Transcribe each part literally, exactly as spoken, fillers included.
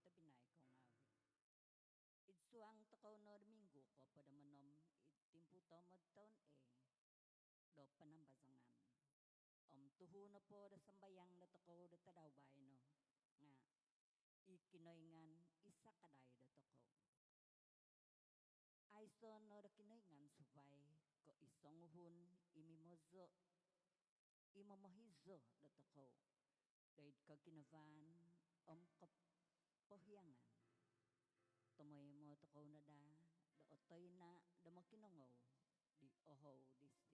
tobpinai kou ngawi'. Id suang tokou no do minggu' kohopod om onom id timpu toomod toun A do panambazangan. Om tuhu nopo do sambayang dotokou do tadau baino nga' i Kinoingan i sakadai dotokou. Aiso' no do Kinoingan suvai ko' i songuhun i mimozo', i momohizo' dotokou doid koginavaan om kopohiangan. Tomoimo tokou no daa do otoina' do mokinongou di ohou disido.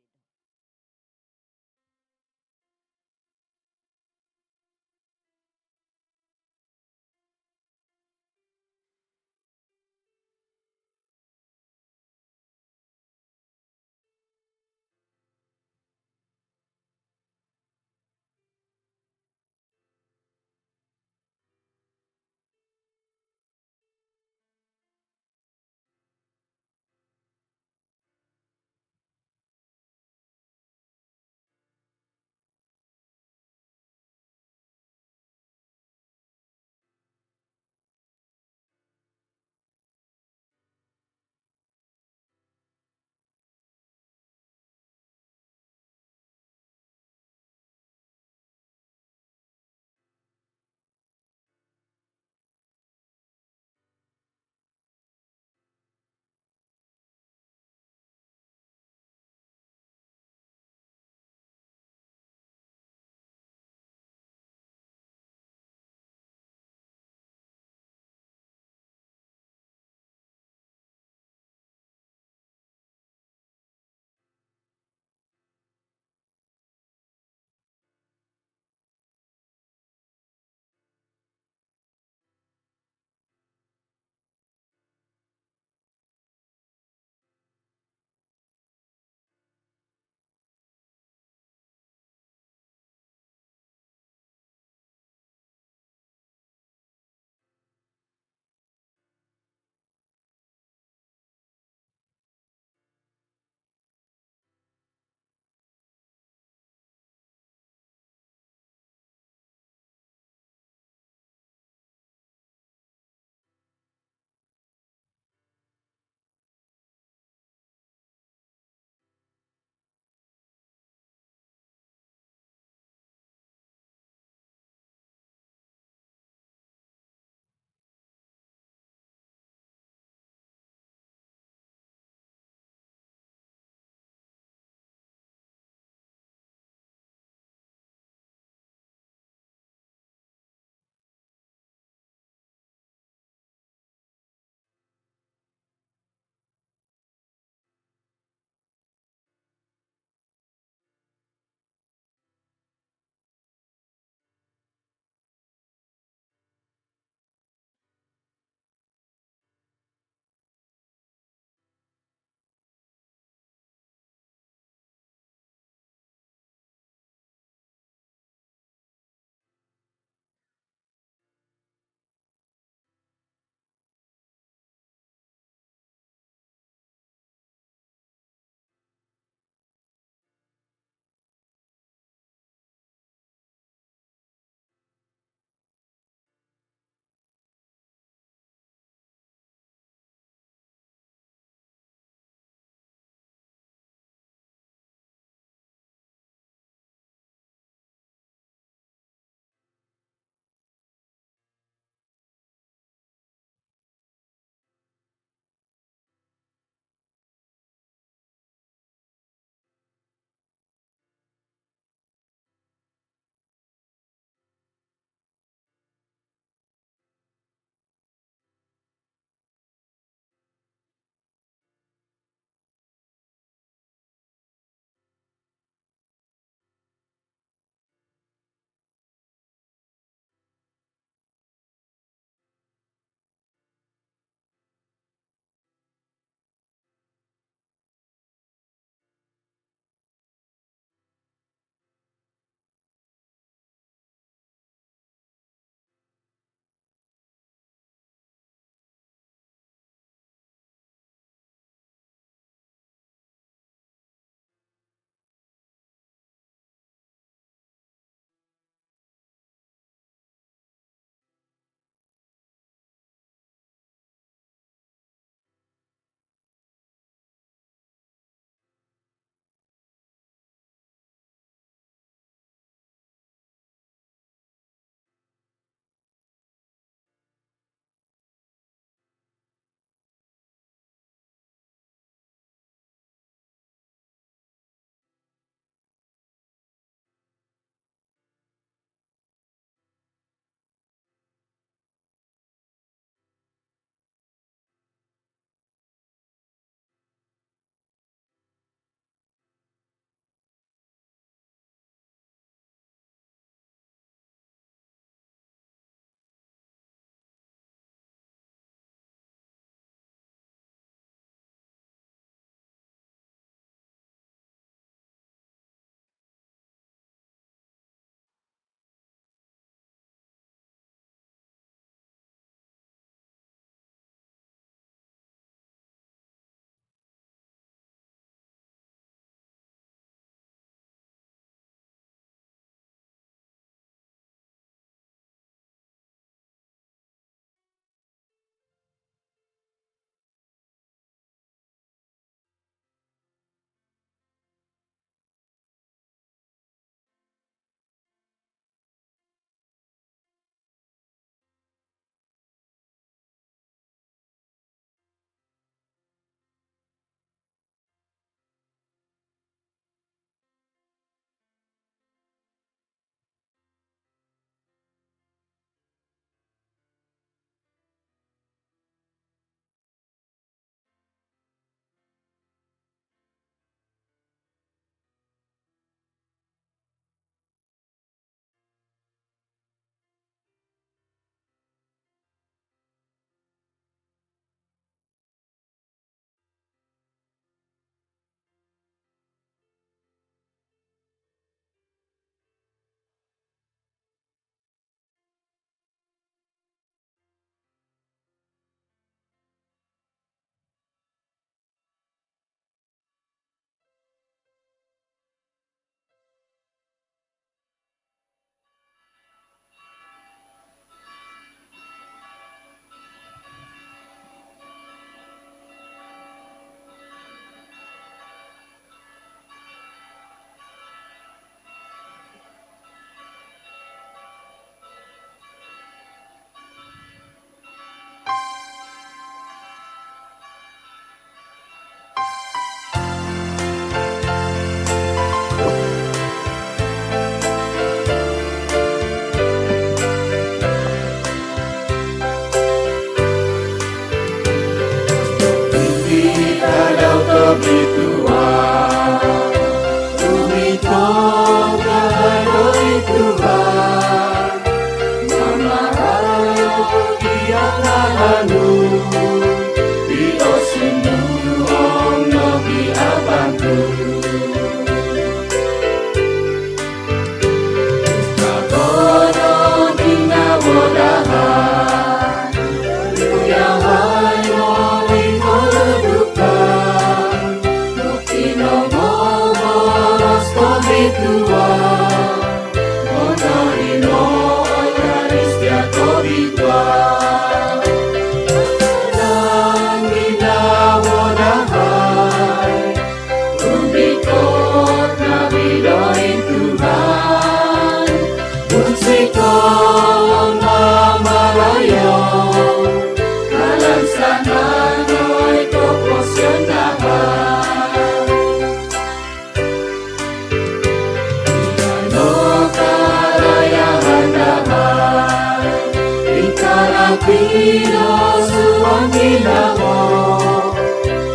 Pinosuan ginawo,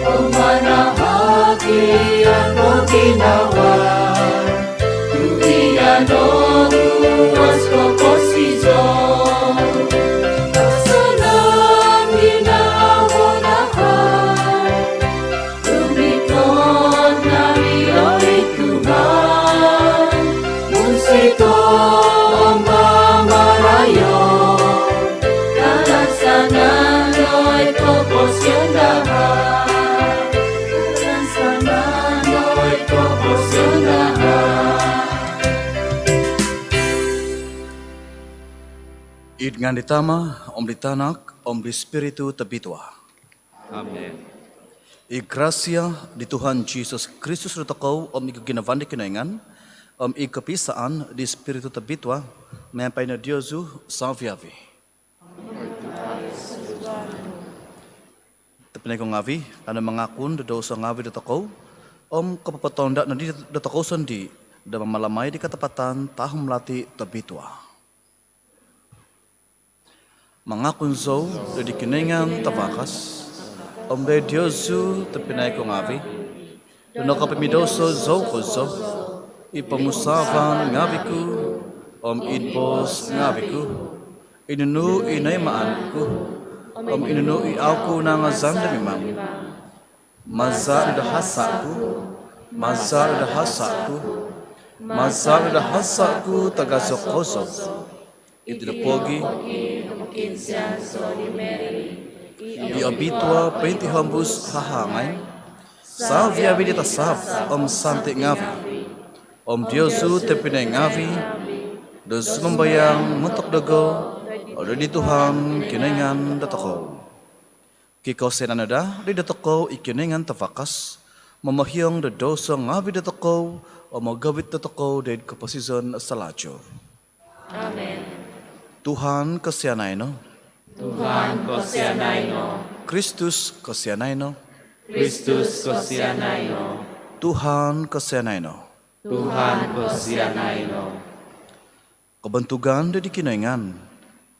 om manahak i angko ginawa, tu iya no guas koposizon. Pasanan ginawo dahai, rumikot ngaavi' doid Tuhan, munsiko om mamarayo, kalansanan doid koposion dahai, kalansanan doid koposion dahai. Id ngaan di Tama, om di Tanak, om di Spiritu Tobitua. Amen. I grasia di Tuhan Jisus Kristus dotokou, om i koginavaan di Kinoingan, om i kopisaan di Spiritu Tobitua, miampai no diozu savi-avi. Tobpinai ko ngaavi', kanou mangakun do douso ngaavi' dotokou, om kopopotonda' nodi dotokou sondii' do mamalamai di katapatan tahum lati' tobitua. Mangakun zou doid Kinoingan Tavakas, om doid diozu tobpinai ko ngaavi', do nokopomidouso zou kozo, id pomusaavan ngaavi' ku, om id boos ngaavi' ku, i nunu i noimaan ku, om i nunu i au' ku nangazan do mimang. Maza' do hasa' ku, maza' do hasa' ku, maza' do hasa' ku tagazo kozo. Id pogi, i obitua pointihombus hahangai, savi-avi di tasab om santi ngaavi', om diozu tobpinai ngaavi', do sumambayang montok dogo doid Tuhan Kinoingan dotokou. Kikosianan no daa dotokou i Kinoingan Tavakas, momohiong do douso ngaavi' dotokou, om mogovit dotokou doid koposizon salajur. Amen. Tuhan kosianai no. Tuhan kosianai no. Kristus kosianai no. Kristus kosianai no. Tuhan kosianai no. Tuhan kosianai no. Kobontugan doid Kinoingan,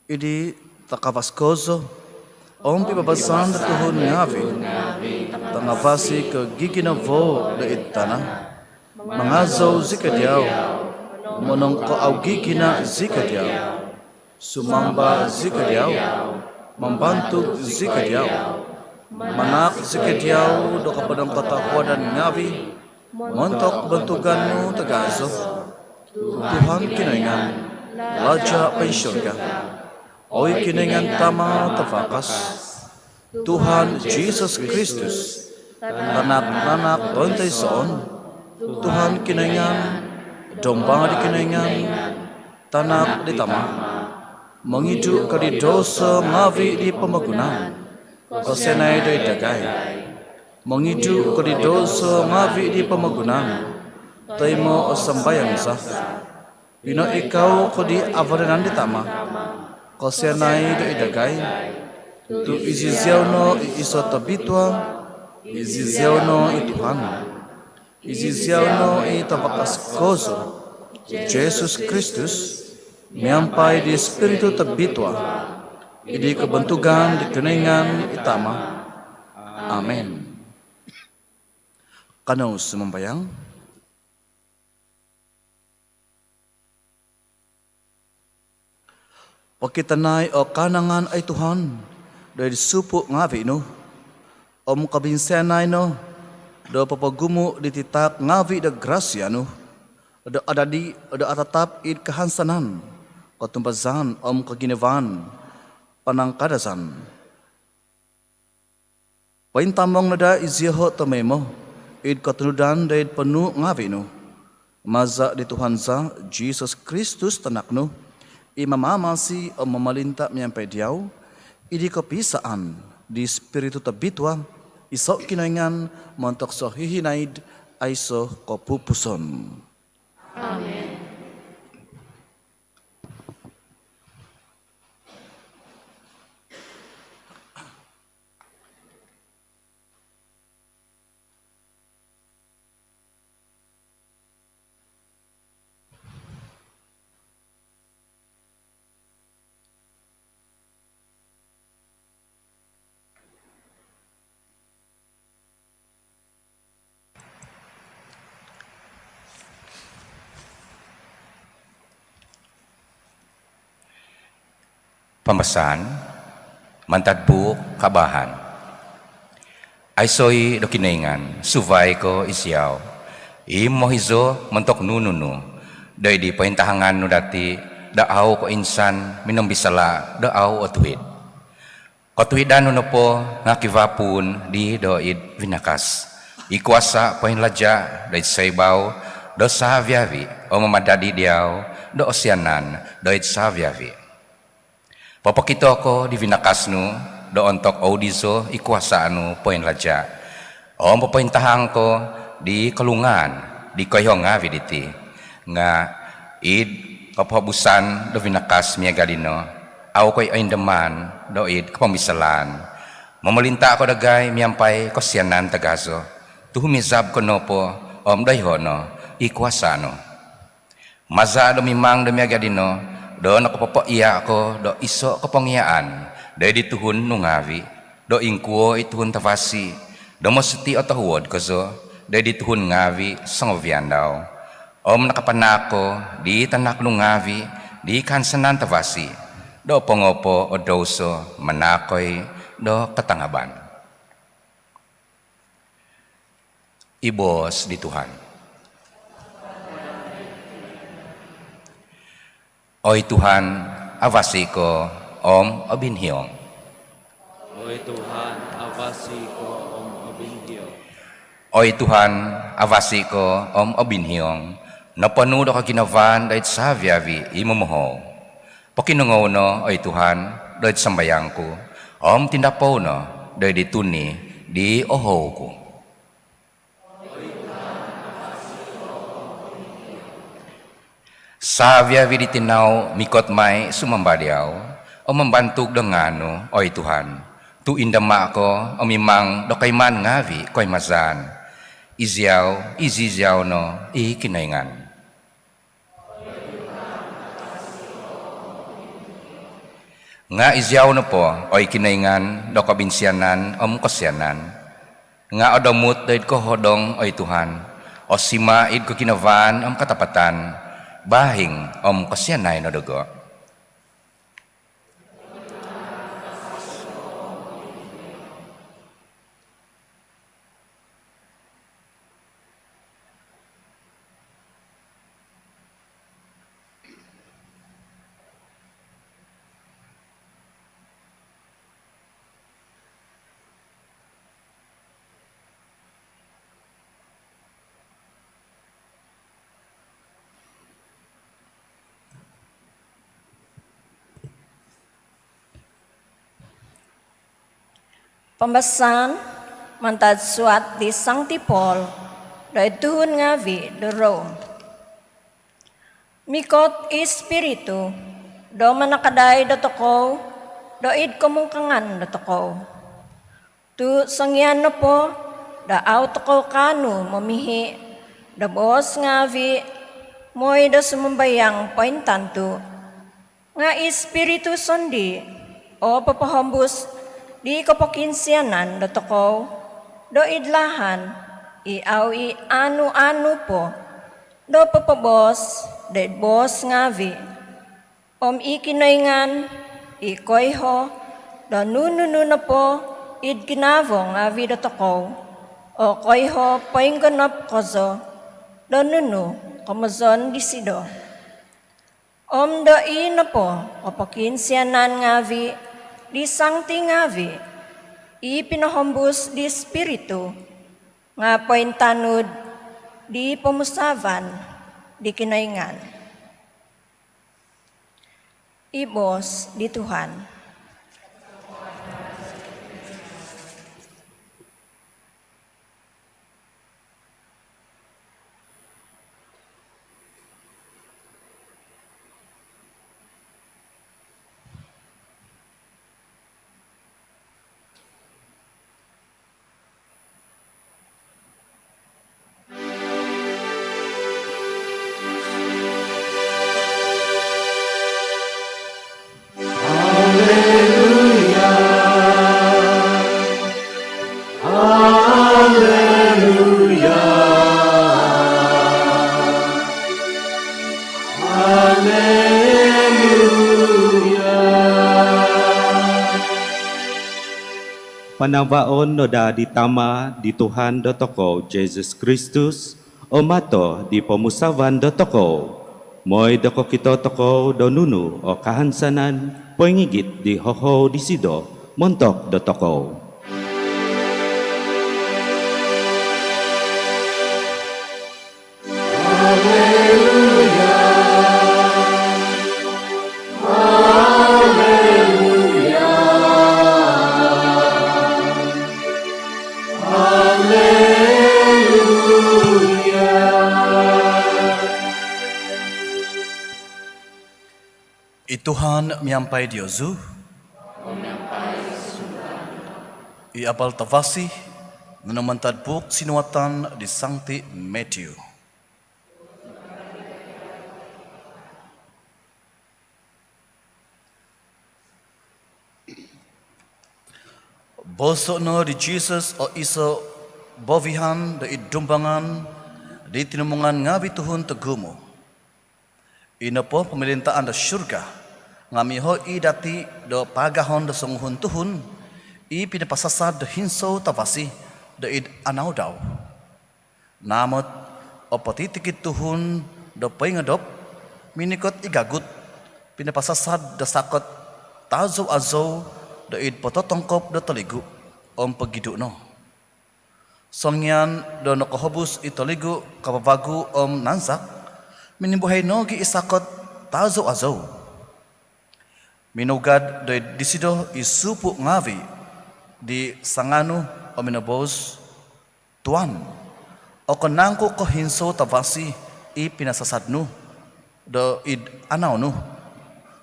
id takavas kozo, om pibabasan do tuhun ngaavi', tangavasi ko giginavo doid tana'. Mangazou zikoi diau, monongkoaugigina' zikoi diau, sumamba zikoi diau, mambantug zikoi diau, manaak zikoi diau do koponongkotohuadan ngaavi', montok kobontugan nu tagazo. Tuhan Kinoingan, Laja' poinsurga, oi Kinoingan Tama Tavakas. Tuhan Jisus Kristus, Tanak-tanak tointoisoon, Tuhan Kinoingan, Domba di Kinoingan, Tanak di Tama, mongidu ko di douso ngaavi' di pomogunan, kosianai doid dagai. Mongidu ko di douso ngaavi' di pomogunan, toimo o sambayang za. Pinoikau ko di avanan di Tama, kosianai doid dagai. Tu' iziziau no i iso' tobitua, iziziau no i Tuhan, iziziau no i tavakas kozo, Jisus Kristus, miampai di Spiritu Tobitua, id kobontugan di Kinoingan i Tama. Amin. Kanou sumambayang. Pokitanai o kaanangan, oi Tuhan, doid supu' ngaavi' nu, om kobinsianai no do popogumu' diti taak ngaavi' do grasia nu, do adadi do atatap id kahansanan, kotumbazaan om koginavaan panangkadazan. Pointamong no daa iziaho' tomoimo id kotunudan doid ponuu' ngaavi' nu. Maza' di Tuhan za Jisus Kristus Tanak nu, i mamamasi om momolinta' miampai diau, id kopiisaan di Spiritu Tobitua, iso' Kinoingan, montok sohihinaid aiso' kopupuson. Amin. Pambasaan mantad buuk Kabaahan. Aiso i' do Kinoingan suvai ko' Isiau, i mohizo montok nunu-nunu do id di pointahangan nu dati' do au' koinsan minombisala' do au' otuhid. Kotuhidan nu nopo nga' kivaa puun dii do id vinakas, i kuasa' poinlaja' do id soibau do savi-avi' om mamadadi' diau do osianan do id savi-avi'. Popokito ko di vinakas nu do ontok oudizo i kuasa' nu poinlaja', om popointahang ko di kolungaan di koiho ngaavi' diti. Nga' id kopohobusan do vinakas miaga' dino, au' ko i' oindaman do id kopombisalaan. Momolinta' ko dagai miampai kosianan tagazo, tu' humizab ko nopo om doiho' no i kuasa' nu. Maza' do mimang do miaga' dino do nokopopoia' ko do iso' kopongiaan do id di tuhun nu ngaavi' do ingkuo i tuhun tavasi' do mositi' otohuod kozo do id di tuhun ngaavi' songovian dau, om nakapanaak ko di tanak nu ngaavi' di kaansanan tavasi' do pongo po o douso manaakoi do katangaban. I boos di Tuhan. Oi Tuhan, avasi' ko om obinhiong. Oi Tuhan, avasi' ko om obinhiong. Oi Tuhan, avasi' ko om obinhiong. Noponu' do koginavaan do id savi-avi' i momohou. Pokinongou no, oi Tuhan, do id sambayang ku, om tindapou no do id di tuni di ohou ku. Savi-avi' di tinau mikot mai sumamba diau om mambantug do ngaan nu, oi Tuhan, tu' indama' ko om mimang do koimaan ngaavi' koimazaan. Iziau, iziziau no i Kinoingan. Nga' iziau nopo, oi Kinoingan do kobinsianan om kosianan, nga' odomut do id kohodong, oi Tuhan, osima' id koginavaan om katapatan, baing om kosianai no dogo'. Pambasaan mantad suat di Sangti Paul do id tuhun ngaavi' do Rom. Mikot i Ispiritu do manakadai dotokou do id komungkangan dotokou. Tu' songian nopo do au' tokou kaanu momihi' do boos ngaavi' moi do sumambayang pointantu', nga' i Ispiritu sondii' o popohombus di kopokiinsianan dotokou do id lahan i au' i' aanu-aanu po do popoboos do id boos ngaavi'. Om i Kinoingan i koiho do nunu-nunu nopo id ginavo ngaavi' dotokou o koiho poinggonop kozo do nunu komozon disido. Om do ii nopo kopokiinsianan ngaavi' di sangti ngaavi' i pinohombus di Ispiritu nga' pointanud di pomusaavan di Kinoingan. I boos di Tuhan. Panavaon no daa di Tama' di Tuhan dotokou Jisus Kristus, o mato di pomusavan dotokou, moi do kokito tokou do nunu o kahansanan poingigit di hohou disido montok dotokou. Alleluia, alleluia, alleluia. I Tuhan miampai diozu. I abal tavasi' nunu mantad buuk sinuatan di Sangti Matthew. Boso' no di Jisus o iso' bovihan do id dumbangan di tinimungan ngavi' tuhun togumu'. I nopo pomolintaan do surga nga' miho' i' dati' do paagahon do songuhun tuhun i pinapasasad do hinsou tavasi do id anau dau. Naamot o potitikid tuhun do poingodop minikot i gagut pinapasasad do sakot taazou-azou do id pototongkop do toligu' om pogidu' no. Songian do nokohobus i toligu' kavavagu om nansak, minibuhai nogi' i sakot taazou-azou. Minugad do id disido i supu' ngavi' di sanganu om minoboos, "Tuan, okon nangku' ko hinsou tavasi i pinasasad nu do id anau nu?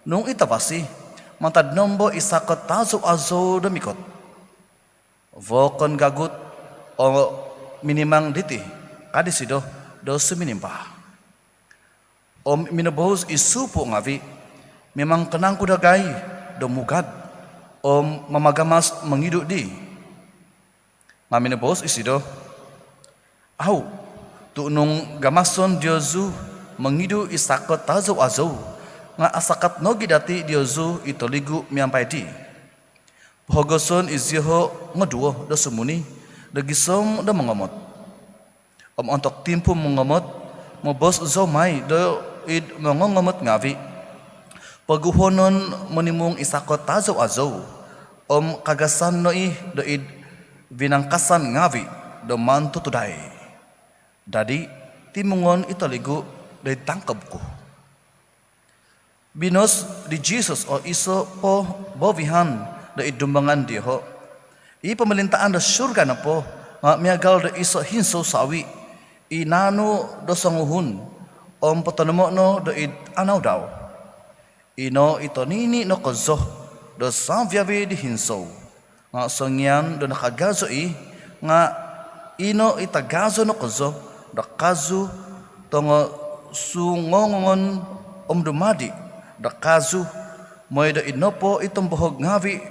Nung i tavasi, mantad nombo i sakot taazou-azou do mikot?" "Vookon gagut o minimang diti," ka disido do suminimbar. Om minoboos i supu' ngavi', "Mimang ko nangku' dagai do mugad om mamagamas mongidu' dii?" Nga' minoboos isido, "Au', tu' nung gamason diozu mongidu' i sakot taazou-azou, nga' asakat nogi' dati' diozu i toligu' miampai dii. Pohogoson izioho' ngoduo do sumuni do gisom do mongomot. Om ontok timpu mongomot, moboos zou mai do id mongongomot ngavi', 'Poguhonon monimung i sakot taazou-azou, om kagasan no i' do id vinangkasan ngavi' do mantutudai.' Dadi' timungon i toligu' do id tangkob ku." Binoos di Jisus o iso' po bovihan do id dumbangan dioho'. I pomolintaan do surga nopo nga' miagal do iso' hinsou sawi' i naanu do songuhun om potonomo' no do id anau dau. Ino i tonini' no kozo do savi-avi di hinsou. Nga' songian do nakagazo i', nga' ino i tagazo no kozo do kazu tongosungongongon om dumadi' do kazu, moi do ino po i tombohog ngavi'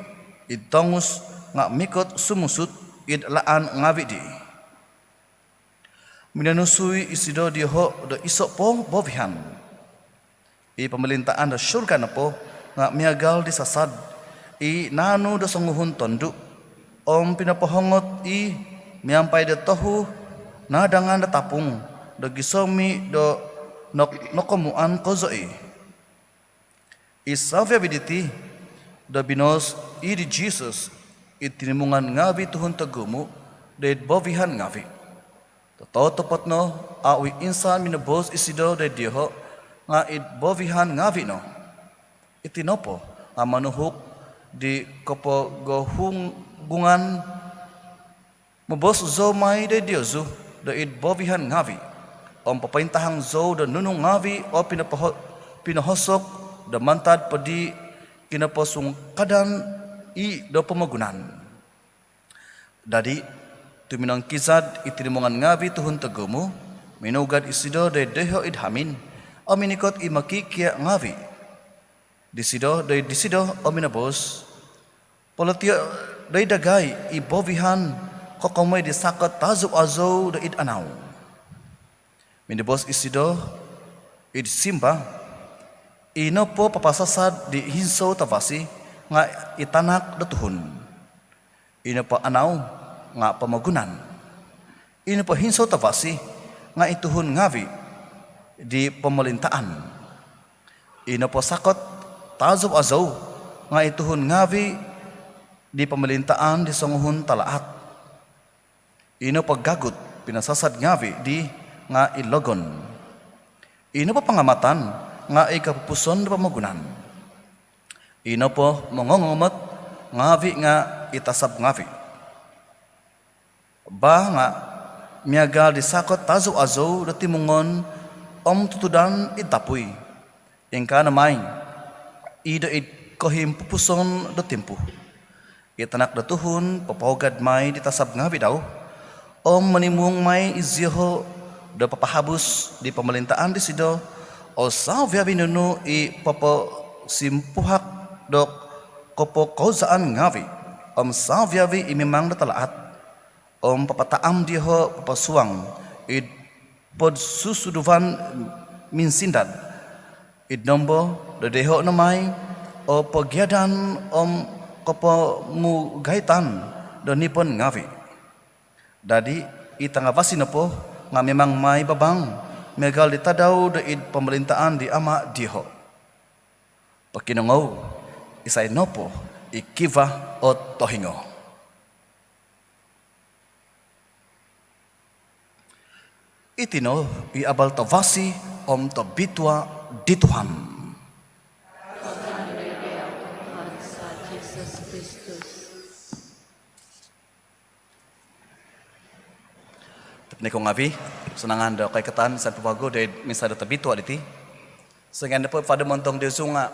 id tongus nga' mikot sumusut id laan ngavi' dii. Minonusui isido dioho' do iso' po bovihan. I pomolintaan do surga nopo nga' miagal di sasad i naanu do songuhun tondu' om pinopohongot i' miampai do tohu nadangan do tapung do gisom i' do nok- nokomuan kozo i'. I savi-avi diti do binoos i' di Jisus id tinimungan ngavi' tuhun togumu' do id bovihan ngavi'. Tototopot no, au' i' insan minoboos isido do id dioho' nga' id bovihan ngavi' no. Iti nopo nga' monuhuk di kopogohunggungan, moboos zou mai do id diozu do id bovihan ngavi' om popointahang zou do nunu ngavi' o pinopoho- pinohosok do mantad po di kinoposungkadan i' do pomogunan. Dadi' tuminongkizad i tinimungan ngavi' tuhun togumu', minugad isido do id doiho' id hamin om minikot i mokikia' ngavi'. Disido do id disido om minoboos, "Polotio' do id dagai i bovihan kokomoi di sakot taazou-azou do id anau." Minoboos isido id simbar, "Ino po papasasad di hinsou tavasi nga' i Tanak do Tuhun. I nopo anau nga' pomogunan. I nopo hinsou tavasi nga' i tuhun ngaavi' di pomolintaan. I nopo sakot taazou-azou nga' i tuhun ngaavi' di pomolintaan di songuhun talaat. I nopo gagut pinasasad ngaavi' di nga' i logon. I nopo pangamatan nga' i kopupuson do pomogunan. I nopo mongongomot ngaavi' nga' i tasab ngaavi'. Baa nga' miagal di sakot taazou-azou do timungon om tutudan id tapui, ingkaa no mai i do id kohimpupuson do timpu. I Tanak do Tuhun popougad mai di tasab ngaavi' dau om monimung mai izioho' do papahabus di pomolintaan disido o savi-avi' nunu i poposimpuhak do kopokouzaan ngaavi' om savi-avi' i mimang do talaat, om papataam dioho' poposuang id podsusuduvan minsindad, id nombo do dioho' no mai o pogiadan om kopomugaitan do nipon ngaavi'. Dadi i tangavasi nopo nga' mimang mai babang miagal di tadau do id pomolintaan di Ama' dioho'. Pokinongou isai nopo i kivaa o tohingo. Iti no i abal tavasi om tobitua di Tuhan. Tobpinai ku ngaavi', kosundangan do koikatan, sampul vagu do misa do tobitua diti. Songian nopo Father montong diozu nga'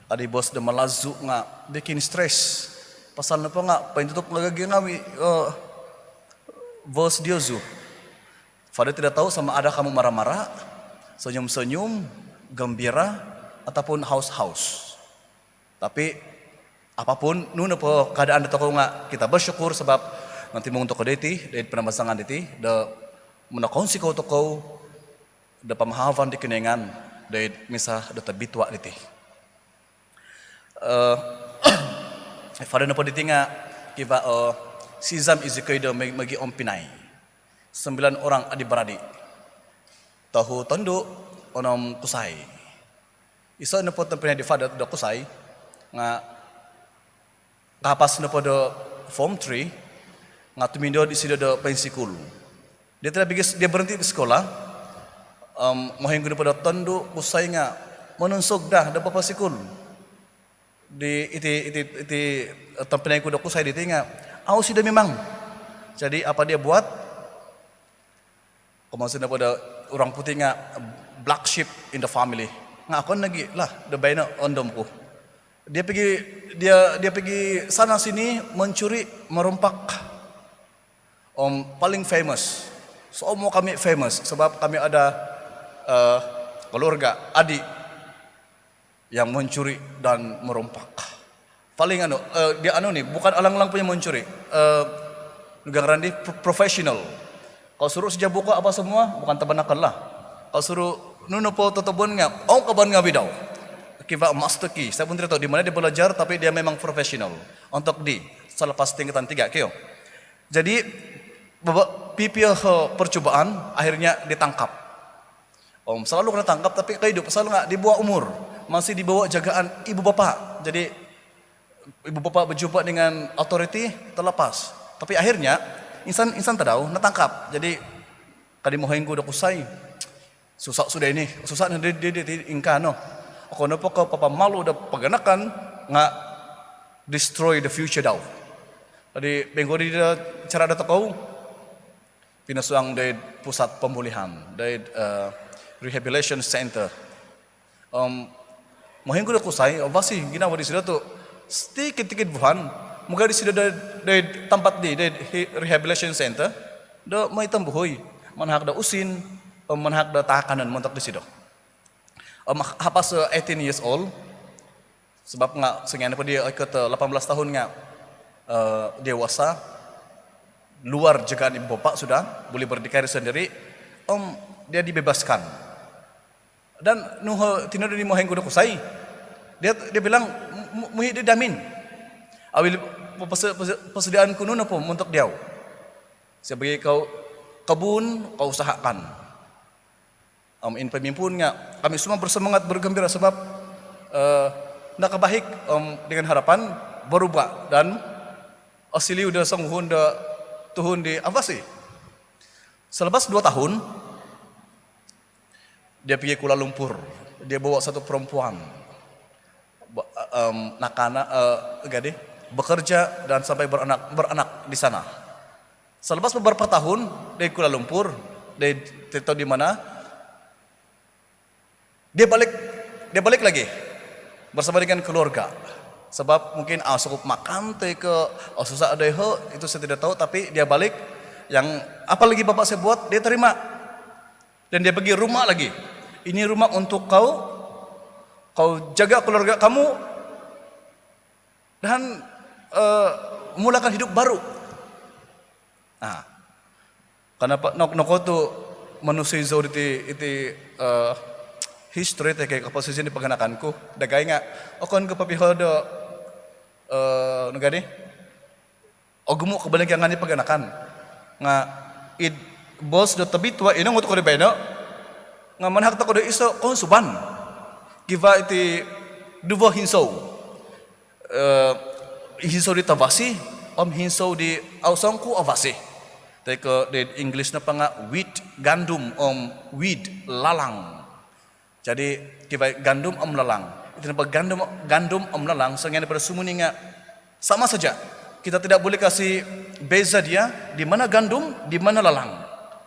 adi boos do malazu nga' bikin stres. Pasal nopo nga' pointutup ngaavi' ngaavi' boos diozu. Father tidak tahu sama ada kamu marah-marah, senyum-senyum, gembira, ataupun haus-haus. Tapi apapun nunu nopo keadaan do tokou nga' kita bersyukur sabab nantimung tokou diti, doid panambazangan diti do monokounsikou tokou do pamahavan di Kinoingan doid misa do tobitua diti. Father nopo diti nga' kivaa o sizam izikoi do mogiompinai. Sembilan orang adik-beradik. Tohu tondu', onom kusai. Iso nopo tompinai di Father do kusai nga' kahapas nopo do form three nga' tumindod isido do poinsikul. Dia tidak bigis, dia berhenti di sekolah. Mohoing ku nopo do tondu' kusai nga' mononsog daa do poposikul. Di iti, iti, iti tompinai ku do kusai diti nga' au isido mimang. Jadi apa dia buat? Komoisin nopo do orang putih nga' black sheep in the family. Nga' okon nogi' lah do baino ondomku. Dia pergi, dia, dia pergi sana sini mencuri, merompak. Om paling famous. Semua kami famous sebab kami ada keluarga, adik yang mencuri dan merompak. Paling anu, dia anu ni, bukan alang-alang punya mencuri. Nugang Randi, professional. Kalau suruh sijabuk apa semua, bukan tabanakal lah. Kalau suruh nunu po totobon nga', au kaban ngaavi' dau. Kivaa master key. Saya pun tidak tahu di mana dia belajar, tapi dia memang professional. Untuk di selepas tingkatan tiga kio. Jadi pipio percubaan, akhirnya ditangkap. Om selalu kena tangkap tapi koidu pasal nga' di bawah umur, masih di bawah jagaan ibu bapa. Jadi ibu bapa berjumpa dengan authority, terlepas. Tapi akhirnya insan, insan tadau natangkap. Jadi ka di mohoing ku do kusai, susah sudah ini, susah no di, di, di, di ingkaa no. Okon nopo ko' papamalu do paganakan nga' destroy the future dau. Jadi poingkuo di cara do tokou, pinosuang doid pusat pemulihan, doid rehabilitation center. Mohoing ku do kusai, obasi ginavo disido tu' sitikid-tikid vuhan mugad disido doid tampat di, doid rehabilitation center do moi tombuhui, manahak do usin om manahak do taakanon montok disido. Om hapas eighteen years old, sabab nga' songian nopo dia ikot lapan belas tahun nga' dewasa, luar jagaan ibu bapa sudah, boleh berdikari sendiri, om dia dibebaskan. Dan nunu tinodo di mohoing ku do kusai, dia, dia bilang, muhi' di damin. I will, Persediaan ku nu nopo montok diau. Sebagai kau kebun, kau usahakan. Om in pemimpun nga kami semua bersemangat, bergembira sebab nakabahik om dengan harapan berubah dan osiliu do songuhun do tuhun di Abasi. Selepas dua tahun, dia pergi Kuala Lumpur. Dia bawa satu perempuan. Nakanak, gadih, bekerja dan sampai beranak, beranak di sana. Selepas beberapa tahun di Kuala Lumpur, di, tidak tahu di mana, dia balik, dia balik lagi bersama dengan keluarga. Sebab mungkin au sanggup makan toi ko au susah doiho, itu saya tidak tahu, tapi dia balik. Yang apa lagi bapak saya buat, dia terima. Dan dia bagi rumah lagi. Ini rumah untuk kau, kau jaga keluarga kamu dan mulakan hidup baru. Nah, kenapa nokotu monusui zou diti, iti history toi ko koposizon di paganakan ku dagai nga okon ko popiho do, nu gadih, ogumu kobolingkaangan di paganakan. Nga id boos do tobitua inongo tokou di baino nga manahak tokou do iso kounsuban. Kivaa iti duvo hinsou. Hinsou di tavasi om hinsou di au songkuo avasi. Toi ko di English nopo nga wheat, gandum, om weed, lalang. Jadi kivaa gandum om lalang. Iti nopo gandum, gandum om lalang, songian nopo do sumuni nga sama saja. Kita tidak boleh kasih beza dia di mana gandum, di mana lalang.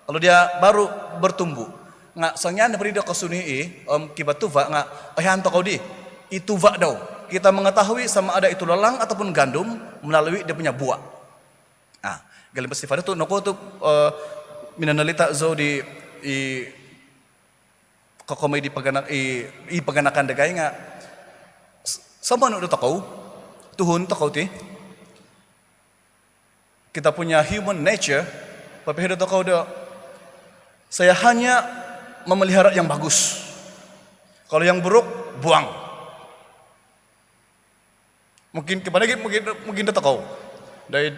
Kalau dia baru bertumbuh. Nga songian nopo di do kosuni i om kivaa tuva nga oihaan tokou di i tuva dau. Kita mengetahui sama ada itu lalang ataupun gandum melalui dia punya buah. Nah, galimbas di fada tu nokotu minonolita zou di i kokomoi di pagana, i, i paganakan dagai nga somonu do tokou, tuhun tokou ti, kita punya human nature, popiho do tokou do saya hanya memelihara yang bagus. Kalau yang buruk, buang. Mungkin kepada mungkin, mungkin do tokou doid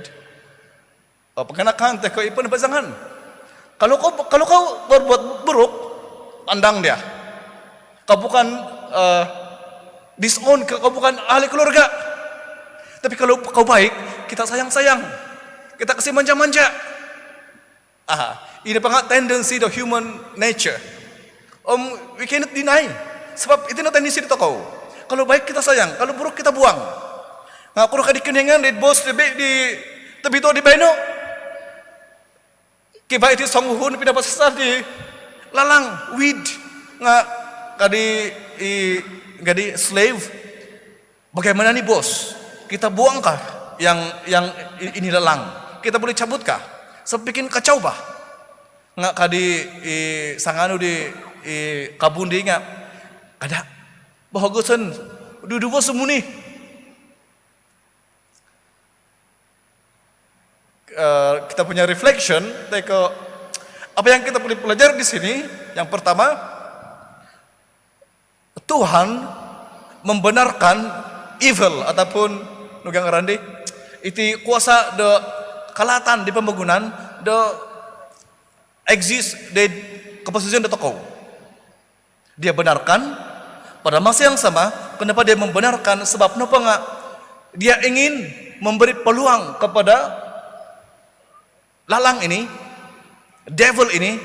paganakan toi ko id panabasangan. Kalau kau, kalau kau berbuat buruk, tandang dia. Kau bukan disown, kau bukan ahli keluarga. Tapi kalau kau baik, kita sayang-sayang. Kita kasih manja-manja. Aha, ino po nga tendency do human nature. Om we cannot deny. Sebab iti no tendency do tokou. Kalau baik kita sayang, kalau buruk kita buang. Nga kuo ka di Kinoingan di boos di, di tobitua di baino. Kivaa iti songuhun pinapasasar di lalang, weed. Nga ka di i, ka di slave. Bagaimana ni bos? Kita buangkah yang, yang ini lalang? Kita boleh cabutkah? Sebab bikin kacau bah. Nga ka di i sanganu di i kabun di nga, kada. Bahagusan duduvo sumuni. Kita punya reflection, teko, apa yang kita boleh pelajari di sini? Yang pertama, Tuhan membenarkan evil ataupun nugang randi iti kuasa do kalaatan di pembangunan do exist di koposizon do tokou. Dia benarkan, pada masa yang sama, kenapa dia membenarkan? Sebab nopo nga dia ingin memberi peluang kepada lalang ini, devil ini,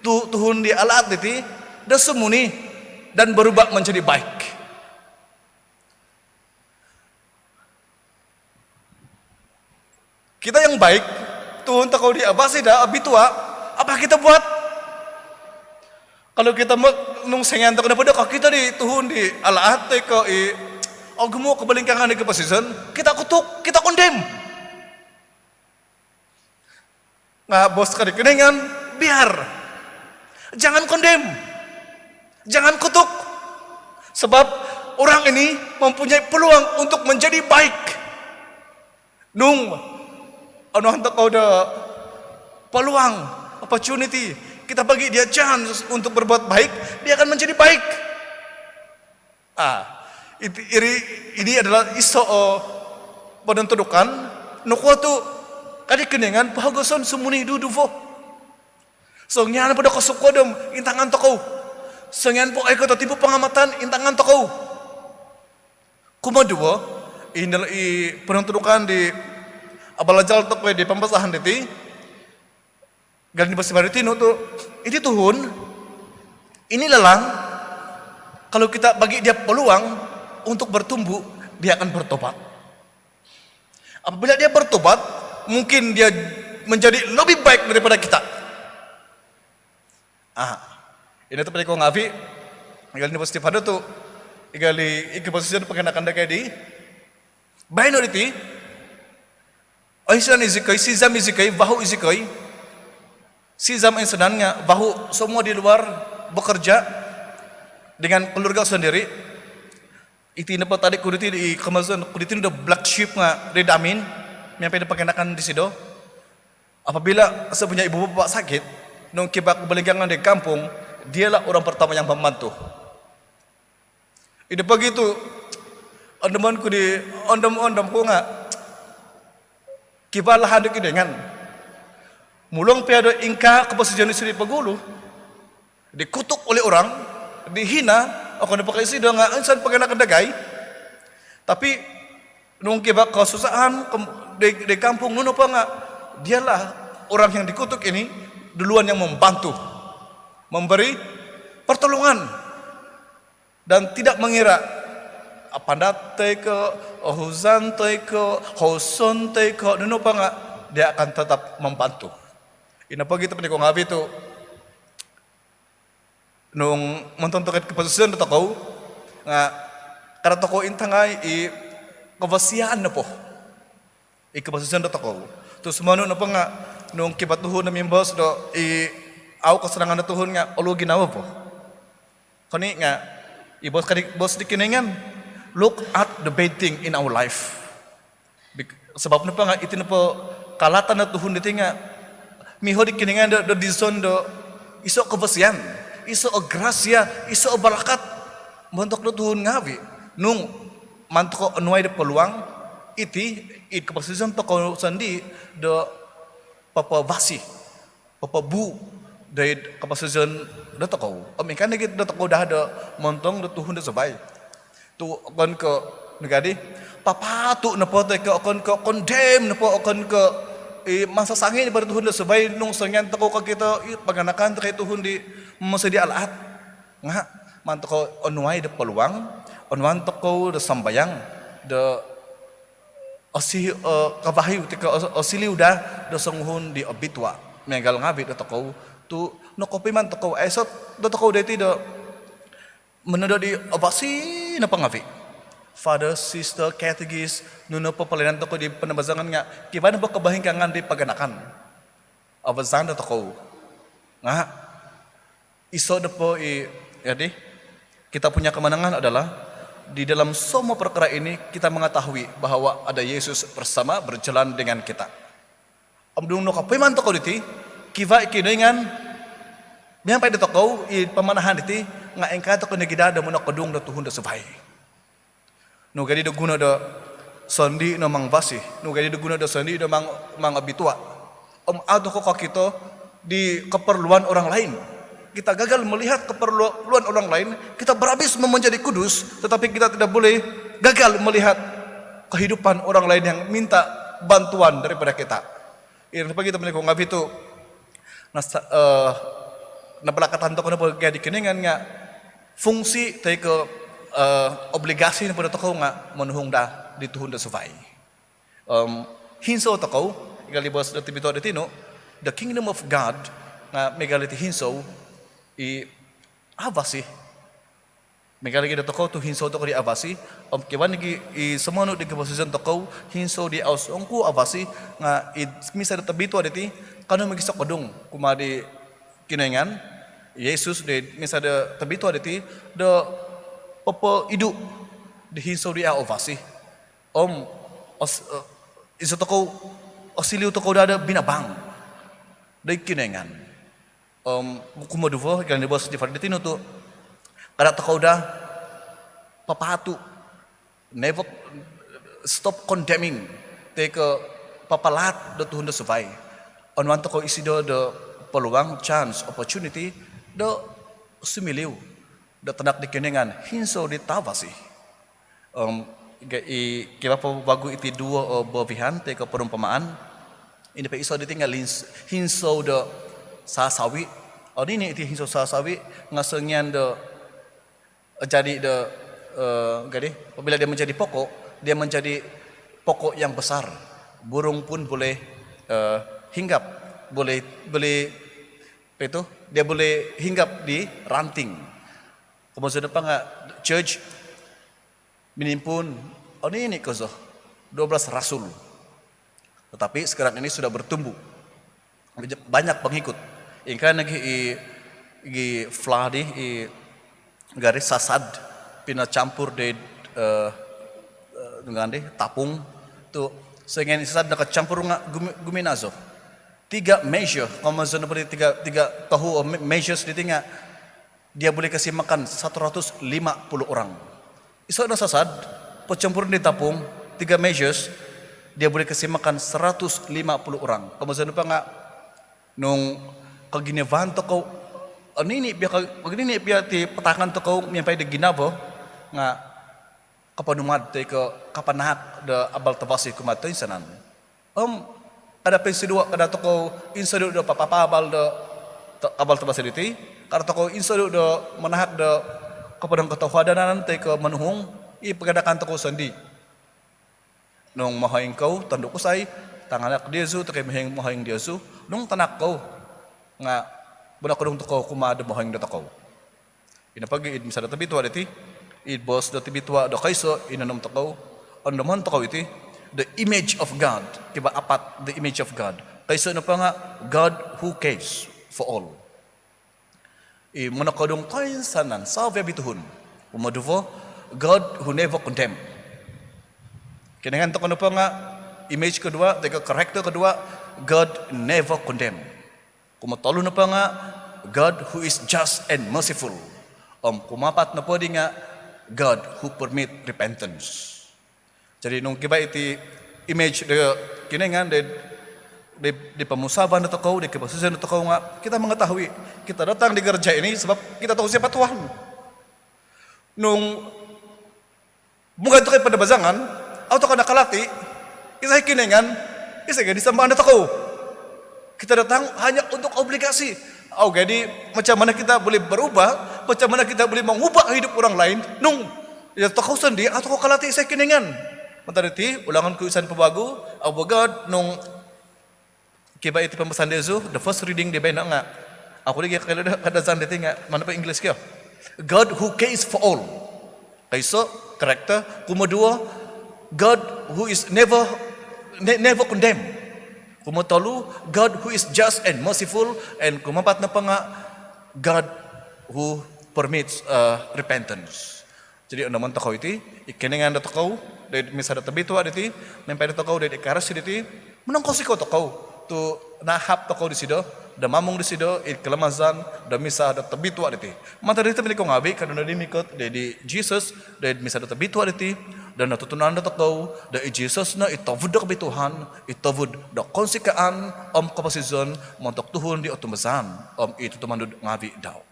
tu, tuhun di alaat diti, do sumuni dan berubah menjadi baik. Kita yang baik, tuhun tokou di abasi daa, obitua, apa kita buat? Kalau kita nung songian tokou nopo do kokito di tuhun di alaat toi ko i ogumu kobolingkaangan di koposizon, kita kutuk, kita condemn. Nga bos ka di Kinoingan, biar. Jangan condemn. Jangan kutuk. Sebab orang ini mempunyai peluang untuk menjadi baik. Nung onuan tokou do peluang, opportunity, kita bagi dia chance untuk berbuat baik, dia akan menjadi baik. Ah, ini adalah iso o ponontudukan, nokuo tu' ka di Kinoingan pohogoson sumuni duduvo. Songian po do kosukodom intangan tokou. Songian po oikot timpu pangamatan intangan tokou. Kumoduvo, i ponontudukan di abalajal tokou di pambasahan diti, gali ni bos di baru tinu tu', iti tuhun, ini lalang, kalau kita bagi dia peluang untuk bertumbuh, dia akan bertobat. Apabila dia bertobat, mungkin dia menjadi lebih baik daripada kita. Ah, ino tu' padi ko ngavi', gali ni bos di baru tu', gali i koposizon paganakan dagai di baino diti, oinsanan izikoi, sizam izikoi, vahu izikoi. Sizam oinsanan nga' vahu semua di luar bekerja dengan keluarga sendiri. Iti nopo tadi ku diti, i koposizon ku diti do black sheep nga' di damin, miampai do paganakan disido. Apabila saya punya ibu bapa sakit, nung kivaa kobolingkangan di kampung, dialah orang pertama yang membantu. Ino pogi tu' ondomon ku di, ondom-ondom ku nga' kivaa lahan do Kinoingan. Mulong pia do ingkaa koposizon disido di pogulu, dikutuk oleh orang, dihina, okon nopo ko' isido nga' insan paganakan dagai. Tapi nung kivaa kesusahan di, di kampung nunu po nga', dialah orang yang dikutuk ini duluan yang membantu, memberi pertolongan. Dan tidak mengira, apandat toi ko', ohuzan toi ko', hoson toi ko', nunu po nga', dia akan tetap membantu. Ino pogi tu' padi ko ngavi' tu', nung montok tokou id koposizon dotokou nga' kada' tokou intangai i kavasian nopo i koposizon dotokou. Tu' sumonu nopo nga' nung kivaa tuhun do mimbos do i au kasanangan do tuhun nga' oluo ginavo po. Koni' nga' i bos ka di, bos di Kinoingan, look at the bad thing in our life. Sabab nopo nga' iti nopo kalatan do tuhun diti nga' miho di Kinoingan do, do dizon do iso' kavasian, iso' o grasia, iso' o barakat montok do tuhun ngavi'. Nung maan tokou onuai do peluang iti id koposizon tokou sondii' do papavasi, papabuu' doid koposizon dotokou. Om ingkaa nogi' dotokou daa do montong do tuhun do suvai. Tu' okon ko' nunu gia di, papaatu' nopo toi ko' okon ko' condemn nopo, okon ko' i masasangi' nopo do tuhun do suvai nung songian tokou kokito i paganakan toi ko' i tuhun di momosi di alaat. Nga' maan tokou onuai do peluang, onuan tokou do sambayang do osi, eh, kavahiu toi ko' os-, osiliu daa do songuhun di obitua' miagal ngavi' dotokou tu' nokopiman tokou, aiso' dotokou doiti do monodo di avasi nopo ngavi'. Father, sister, katekis, nunu po palayanan tokou di panambazangan nga' kivaa nopo kavahingkangan di paganakan, avazan dotokou. Nga' iso' nopo i, jadi, kita punya kemenangan adalah di dalam semua perkara ini kita mengetahui bahawa ada Yesus bersama berjalan dengan kita. Om nung nokopiman tokou diti, kivaa i Kinoingan miampai dotokou id pamanahan diti, nga' ingkaa tokou nogi' daa do monokodung do tuhun do suvai. Nunu gia di do guno do sondii' no mangavasi, nunu gia di do guno do sondii' no mang-, mangabitua', om au' tokou kokito di keperluan orang lain. Kita gagal melihat keperluan orang lain, kita berhabis mau menjadi kudus, tetapi kita tidak boleh gagal melihat kehidupan orang lain yang minta bantuan daripada kita. Iri nopo gia tu' padi ko ngavi' tu' nasa-, eh, nabalakatan tokou nopo gia di Kinoingan nga' fungsi toi ko', eh, obligasi nopo dotokou nga' monuhung daa di tuhun do suvai. Om hinsou tokou, miagal di bos do tobitua' di tinu, the kingdom of God nga' miagal iti hinsou i avasi. Miagal nogi' dotokou tu' hinsou tokou di avasi, om kivaa nogi' i sumonu di koposizon tokou, hinsou di au songkuo avasi, nga' id misa do tobitua' diti, kanou mogisokodung kumaa di Kinoingan, Yesus di misa do tobitua' diti, do popoidu' di hinsou di au avasi. Om os-, eh, iso tokou, osiliu tokou daa do binabang doid Kinoingan. Om kumoduvo, miagal di bos di Father di tinu tu', kada' tokou daa papaatu', never, stop condemning, toi ko' papalaat do tuhun do suvai. Onuan tokou isido do peluang, chance, opportunity do sumiliu do tanak di Kinoingan hinsou di tavasi. Om, i, kivaa po vagu iti duo o bovihan toi ko' porumpamaan. Ino po iso diti nga' lins-, hinsou do sasavi. Onini' iti hinsou sasavi nga' songian do jadi do, eh, jadi, apabila dia menjadi pokok, dia menjadi pokok yang besar. Burung pun boleh, eh, hinggap, boleh, boleh, apa itu? Dia boleh hinggap di ranting. Komozon nopo nga' church minimpuun, onini' kozo, dua belas rasul. Tetapi sekarang ini sudah bertumbuh. Banyak pengikut. Ingkaa nogi i, i flour di, i gari sasad, pinocampur di, eh, eh, dengan di tapung. Tu, songian i sasad nokocampur nga' gumi-, guminazo. Tiga measure, komozon nopo di tiga, tiga tohu o me-, measures diti nga' dia boleh kasi makan satu ratus lima puluh orang. Iso no sasad, pocampur di tapung, tiga measures, dia boleh kasi makan seratus lima puluh orang. Komozon nopo nga', nung koginavaan tokou, onini' pia ko-, onini' pia ti patahakan tokou miampai di ginavo, nga' kapanumad toi ko' kapanaak do abal tavasi kumaa toinsanan. Om, kada poinsodu, kada tokou insodu do papaabal do to-, abal tavasi diti, kada tokou insodu do manahak do kopounsikaan kotohuadanan toi ko' monuhung, i paganakan tokou sondii'. Nung mohoing kou, tondu' kusai, tangaanak diozu, toi ko' mohoing, mohoing diozu, nung tanak kou, nga' monokodung tokou kumaa do mohoing dotokou. Ino pogi id Misa do Tobitua' diti, id boos do tobitua' do koiso' inonom tokou, ondomon tokou iti, the image of God, kivaa apat, the image of God. Koiso' nopo nga' God who cares for all. I monokodung toinsanan, savi-avi tuhun. Kumoduvo, God who never condemn. Kinoingan tokou nopo nga' image kedua, toi ko' character kedua, God never condemn. Kumotolu nopo nga' God who is just and merciful. Om kumaapat nopo di nga' God who permit repentance. Jadi nung kivaa iti image do Kinoingan di, di, di pomusaavan dotokou, di koposizon dotokou nga' kita mengetahui, kita datang di gereja ini sebab kita tahu siapa Tuhan. Nung mugad tokou id panabayangan, au tokou nakalati isai Kinoingan, isai gia di sambaan dotokou. Kita datang hanya untuk obligasi. Au gia di macam mana kita boleh berubah, macam mana kita boleh mengubah hidup orang lain, nung ya tokou sondii' au tokou kalati isai Kinoingan. Mantad diti, ulangon ku insan po vagu, au bo God, nung kivaa iti pambasaan diozu, the first reading di baino nga', aku lagi kalau dah kada zan diti nga', mana po English kio? God who cares for all. Koiso, character. Kumoduvo, God who is never, ne-, never condemn. Kumotolu, God who is just and merciful. And kumaapat nopo nga', God who permits, uh, repentance. Jadi ondomon tokou iti, i Kinoingan dotokou, doid Misa do Tobitua' diti, miampai dotokou doid Ekaristi diti, monongkounsikou tokou, tu' nahap tokou disido, do mamung disido, id kalamazan do Misa do Tobitua' diti. Mantad diti, tobpinai ku ngavi', kanou nodi mikot doid di Jesus, doid Misa do Tobitua' diti, do notutunan dotokou do i Jesus no i tovud do kobituaan, i tovud do kounsikaan om koposizon montok tuhun di otumbazaan om i tutumanud ngavi' dau.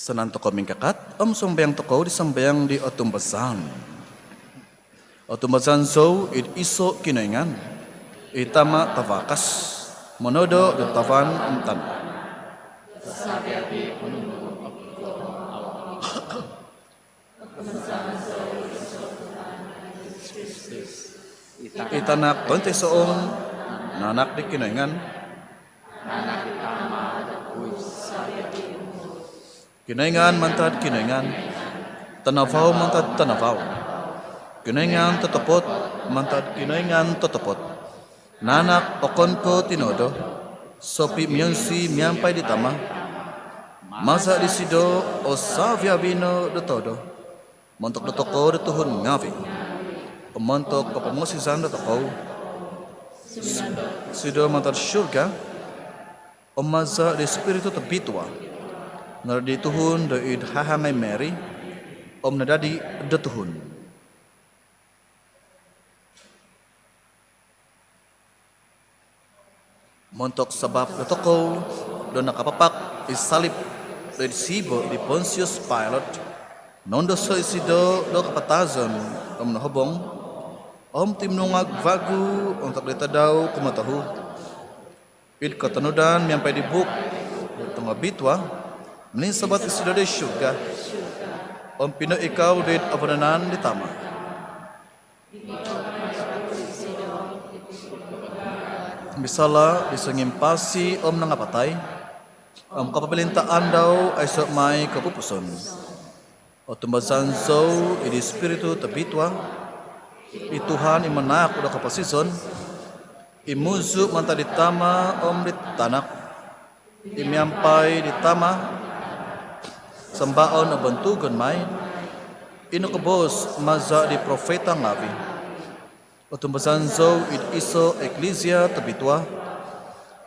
Sanang tokou mingkakat om sumambayang tokou di sambayang di otumbazaan. Otumbazaan zou id iso' Kinoingan, i Tama' tavakas, monodo do tavan om tana'. I Tanak tointoisoon, naanak di Kinoingan. Kinoingan mantad Kinoingan, tanavau mantad tanavau, Kinoingan totopot mantad Kinoingan totopot. Naanak okon ko' tinodo, sopi' mionsi miampai di Tama'. Maza' disido o savi-avi no do todo. Montok dotokou do tuhun ngavi' om montok kopomosizan dotokou. Sido mantad surga, om maza' di Spiritu Tobitua, nodi tuhun do id hahangai Mary, om nadadi do tuhun. Montok sabap dotokou do nakapapak id salib do id sibo' di Pontius Pilate, noundoso' isido do kapatazon om nohobong, om tuminungag vagu ontok di tadau kumotohu'. Id kotonudan miampai di buuk do tongobitua, mininsavat isido do id surga, om pinoikau do id vananan di Tama'. Misala' di songimpasi om nangapatai, om kopomolintaan dau aiso' mai kopupusan. Otumbazan zou id Spiritu Tobitua, i Tuhan i manahak do koposizon, i muzu' mantad di Tama' om di Tanak, i miampai di Tama' sambaon om bontugon mai, i nokoboos maza' di profita ngavi'. Otumbazan zou id iso' iklisia tobitua,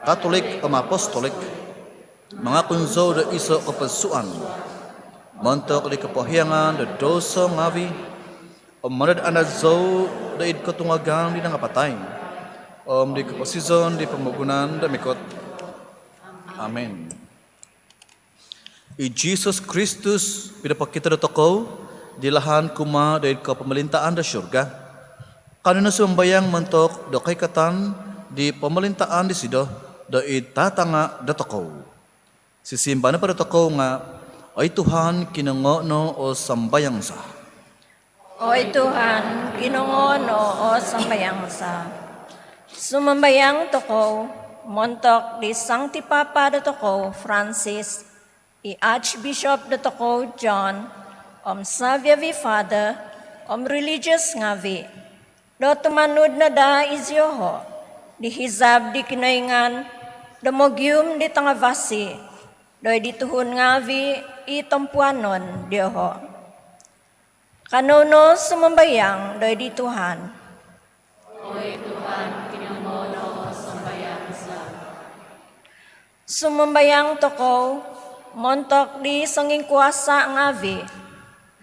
katolik om apostolik. Mangakun zou do iso' kopodsuan montok di kopohiangan do douso ngavi', om mandad-andad zou do id kotungagan di nangapatai, om di koposizon di pomogunan do mikot. Amin. I Jisus Kristus pinopokito dotokou di lahan kumaa do id kopomolintaan do surga. Kanou no sumambayang montok do koikatan di pomolintaan disido do id tatanga' dotokou. Sisimbar nopo dotokou nga', "Oi Tuhan, kinongoo' no o sambayang za." Oi Tuhan, kinongoo' no o sambayang za. Sumambayang tokou montok di Sangti Papa dotokou Francis, i Archbishop dotokou John, om savi-avi' father om religious ngavi', do tumanud no daa iziho' di hizab di Kinoingan do mogium di tangavasi do id di tuhun ngavi' i tompuanon dioho'. Kanou no sumambayang do id di Tuhan. Oi Tuhan, kinongoo' no o sambayang za. Sumambayang tokou montok di songingkuasa' ngavi',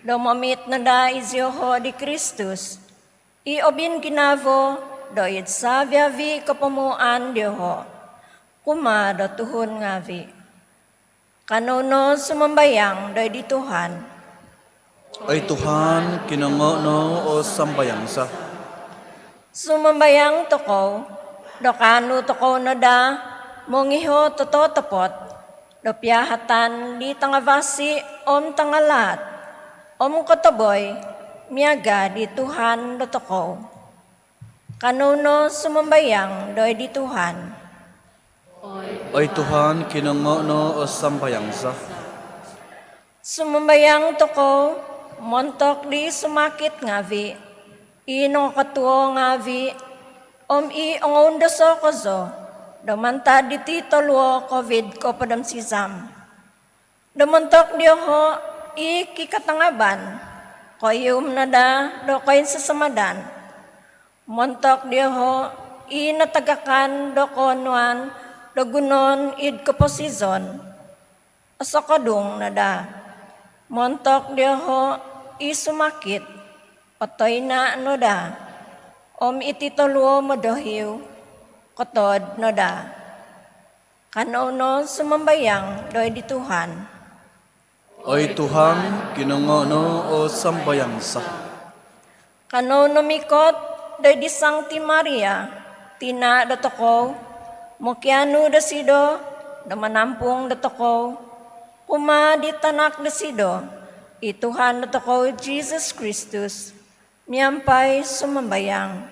do momit no daa iziho' di Kristus, i obinginavo do id savi-avi' kopomuan dioho' kumaa do tuhun ngavi'. Kanou no sumambayang do id di Tuhan. Oi Tuhan, kinongoo' no o sambayang za. Sumambayang tokou do kaanu tokou no daa mongiho' tototopot do piahatan di tangavasi om tangalaat om kotoboi miaga' di Tuhan dotokou. Kanou no sumambayang do id di Tuhan. Oi Tuhan, kinongoo' no o sambayang za. Sumambayang tokou montok di sumakit ngavi', i nokotuo ngavi', om i ongoundoso kozo do mantad diti toluo Covid kopod om sizam. Do montok dioho' i kikatangaban koium no daa do koinsasamadan. Montok dioho' i natagakan do koonuan do gunoon id koposizon, osokodung no daa. Montok dioho' i sumakit, otoina' no daa. Om iti toluo modohiu, kotood no daa. Kanou no sumambayang do id di Tuhan. Oi Tuhan, kinongoo' no o sambayang za. Kanou no mikot do id di Sangti Maria, tina' dotokou, mokianu dosido do manampung dotokou kumaa di tanak dosido, i Tuhan dotokou Jisus Kristus, miampai sumambayang.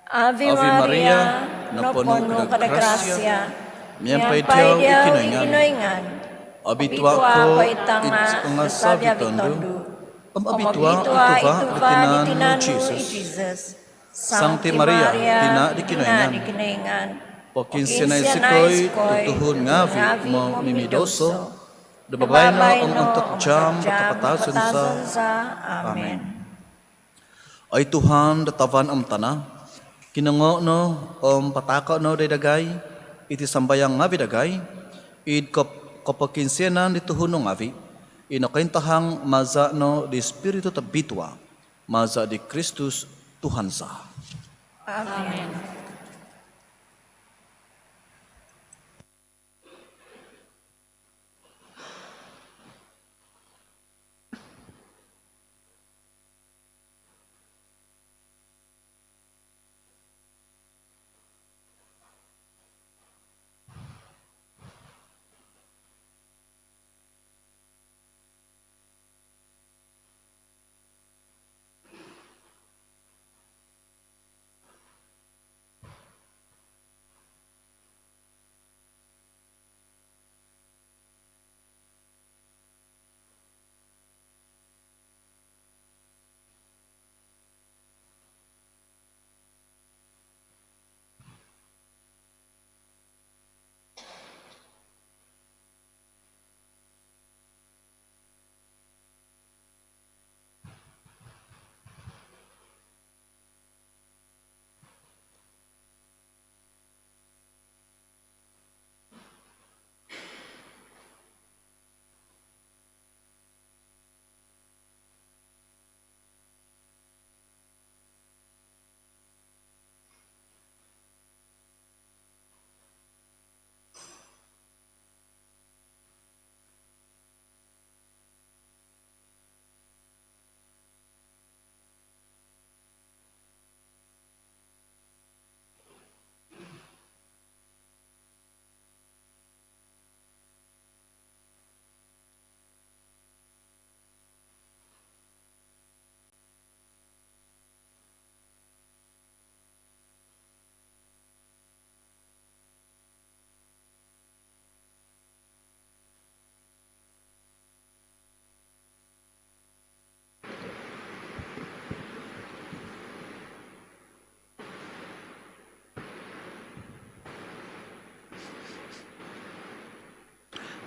Ave Maria, noponu ko do grasia, miampai diau i Kinoingan. Obitua' ko id tanga' do savi-avi' tondu', om obitua' i tuva' do tinan nu Jisus. Sangti Maria, tina' di Kinoingan, pokiinsianai zikoi tuhun ngavi' momimidoso, do babaino om ontok jaam do kapatazon za. Amin. Oi Tuhan do tavan om tana', Kinongoo' no om pataako' no doid dagai iti sambayang ngaavi' dagai id kop- kopokiinsianan di tuhun nu ngaavi' i nokointahang maza' no di Spiritu Tobitua, maza' di Kristus Tuhan za. Amin.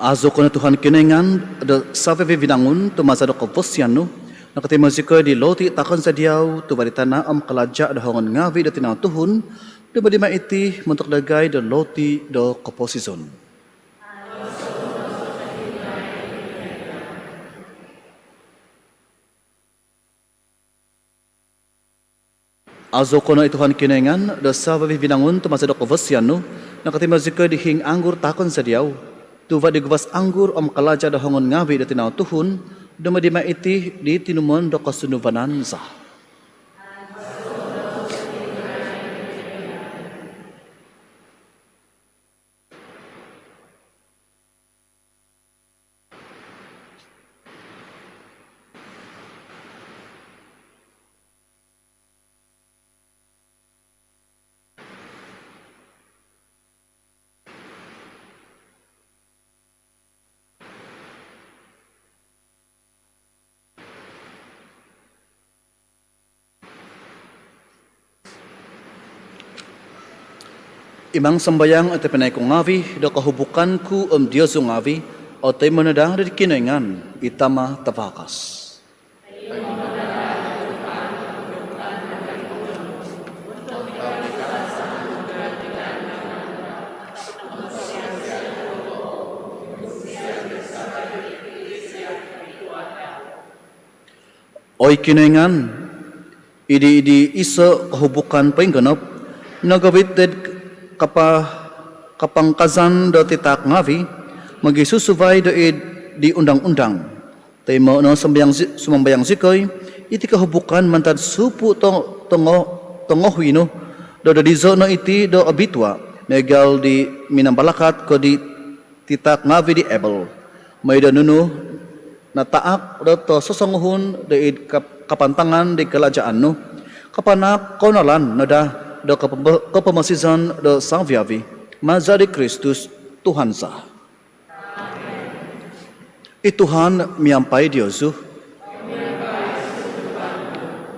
Aazou ko no Tuhan Kinoingan do savi-avi vinangun, tu maza' do kavasian nu nokotimo zikoi di loti taakon za diau, tuva' di tana' om kalaja' do hongon ngaavi' do tinau tuhun, dumadi mai iti montok dagai do loti do koposizon. Aazou ko no i Tuhan Kinoingan do savi-avi vinangun, tu maza' do kavasian nu nokotimo zikoi di hiing anggur taakon za diau, tuva' di guvas anggur om kalaja' do hongon ngaavi' do tinau tuhun, dumadi mai iti di tinumon do kosunduvanan za. Imang sambayang o tobpinai ku ngaavi' do kohubukan ku om diozu ngaavi' otoimo no daa di Kinoingan i Tama' Tavakas. Oi Kinoingan, id di iso' kohubukan poinggonop nogovit did kapa- kapangkazan do titaak ngaavi' mogisusuvai do id di undang-undang. Toimo' no sambayang zi- sumambayang zikoi iti kohubukan mantad supu' to- tongo- tongohui nu do dodizo' no iti do obitua' miagal di minambalakat ko di titaak ngaavi' di Abel. Moi do nunu nataak do tososonguhun do id kap- kapantangan di kalajaan nu, kapanaak kounalan no daa do kopo- kopomosizan do savi-avi', maza' di Kristus Tuhan za. I Tuhan miampai diozu.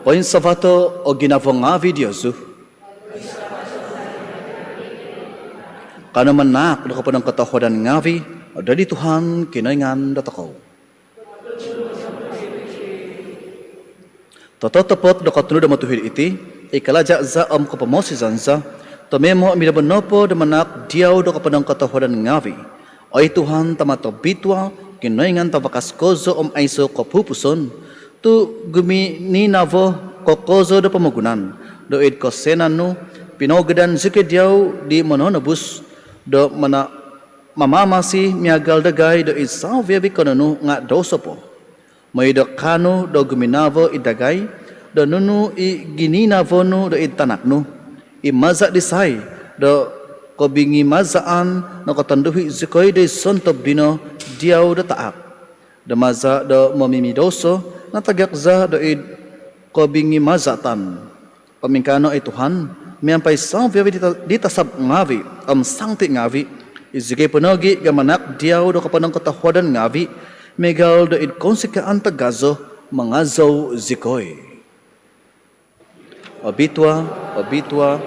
Poinsavato' o ginavo ngaavi' diozu. Kanou manaak do koponongkotohuadan ngaavi' do di Tuhan Kinoingan dotokou. Tototopot do kotunud om otuhid iti i kalaja' za om kopomosizan za, tumimo' minobonopo do manaak diau do koponongkotohuadan ngaavi'. Oi Tuhan, Tama' tobitua, Kinoingan tavakas kozo om aiso' kopupuson, tu' gumininavo ko kozo do pomogunan, do id kosianan nu, pinougadan zikoi diau di Mononobus, do mana-, mamamasi miagal dagai do id savi-avi' kononu nga' douso po. Moi do kaanu do guminavo id dagai, do nunu i gininavo nu do id tanak nu, i maza' disai do kobingimazaan nokotonduhi zikoi do id sontob dino diau do taak. Do maza' do momimidouso, natagak za do id kobingimazatan. Om ingkaa no oi Tuhan, miampai savi-avi' di ta-, di tasab ngaavi' om sangti ngaavi', izikoi po nogi' ga manaak diau do koponongkotohuadan ngaavi', miagal do id kounsikaan tagazo mangazou zikoi. Obitua, obitua.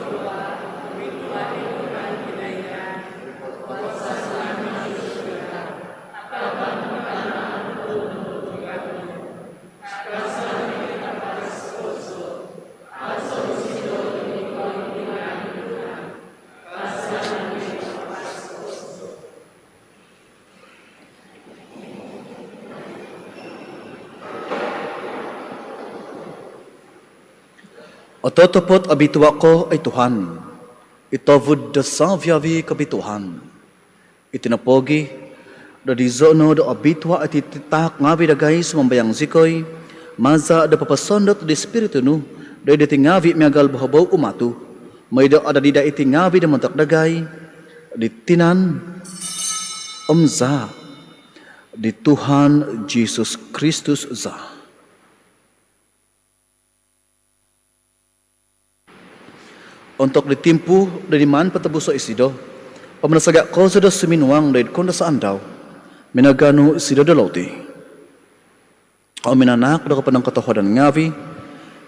Ototopot obitua ko, oi Tuhan, i tovud do savi-avi' kobituaan. Iti nopogi', do dizo' no do obitua' iti titaak ngaavi' dagai, sumambayang zikoi, maza' do poposondot di Spiritu nu do id diti ngaavi' miagal bohobou umatu', moi do adadi daa iti ngaavi' do montok dagai di tinan om zaa' di Tuhan Jisus Kristus za. Ontok di timpu do niman potobuso' isido om nasaga' kozo do suminuang do id koundasaan dau, minaganu isido do louti om minanaak do koponongkotohuadan ngaavi',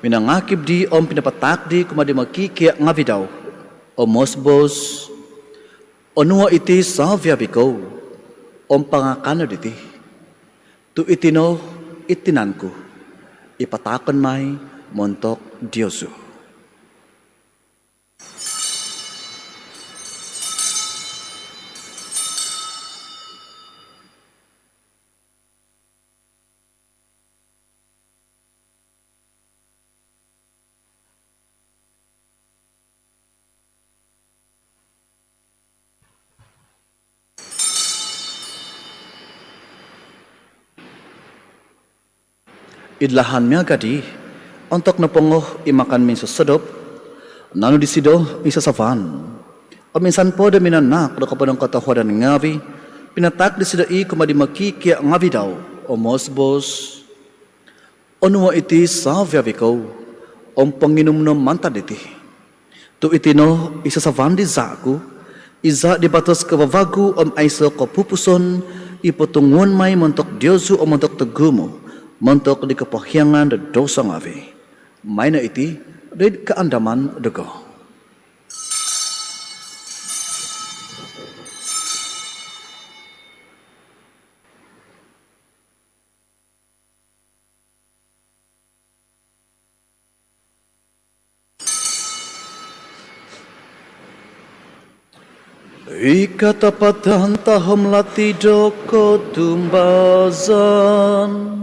minangakib di om pinapataak di kumaa di mokikia' ngaavi' dau om moos-boos: Onuo' iti savi-avi' kou om pangakan no diti, tu' iti no i tinan ku i pataakon mai montok diozu. Id lahan miaga' di, ontok nopongo i makan minsosodop, nanu disido i sasavan om insan po do minanaak do koponongkotohuadan ngaavi', pinataak disido i kumaa di mokikia' ngaavi' dau om moos-boos: Onuo' iti savi-avi' kou om ponginum no mantad diti, tu' iti no i sasavan di zaa' ku, i zaa' di batos kavavagu om aiso' kopupuson, i potunguon mai montok diozu om montok togumu', montok di kopohiangan do douso ngaavi'. Maino iti do id kaandaman dogo. I katapatan tahom lati do kotumbazaan.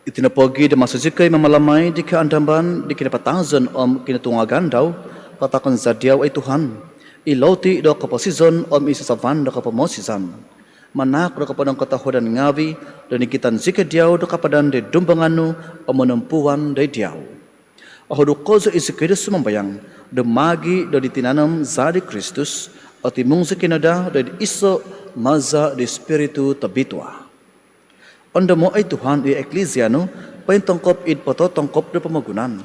Iti nopogi' do maso zikoi mamalamai di kaandaman di kinapatazon om kinotungagan dau, pataakon za diau, oi Tuhan, i louti do koposizon om i sasavan do kopomosizan, manaak do koponongkotohuadan ngaavi' do nigitan zikoi diau do kapadan do id dumbangan nu om monompuan do id diau. Ohoduk kozo izikoi do sumambayang do maagi' do di tinan om zaa' di Kristus, otimung zikoi no daa do id iso' maza' di Spiritu Tobitua. Ondomo', oi Tuhan, i Eklisia nu pointongkop id pototongkop do pomogunan,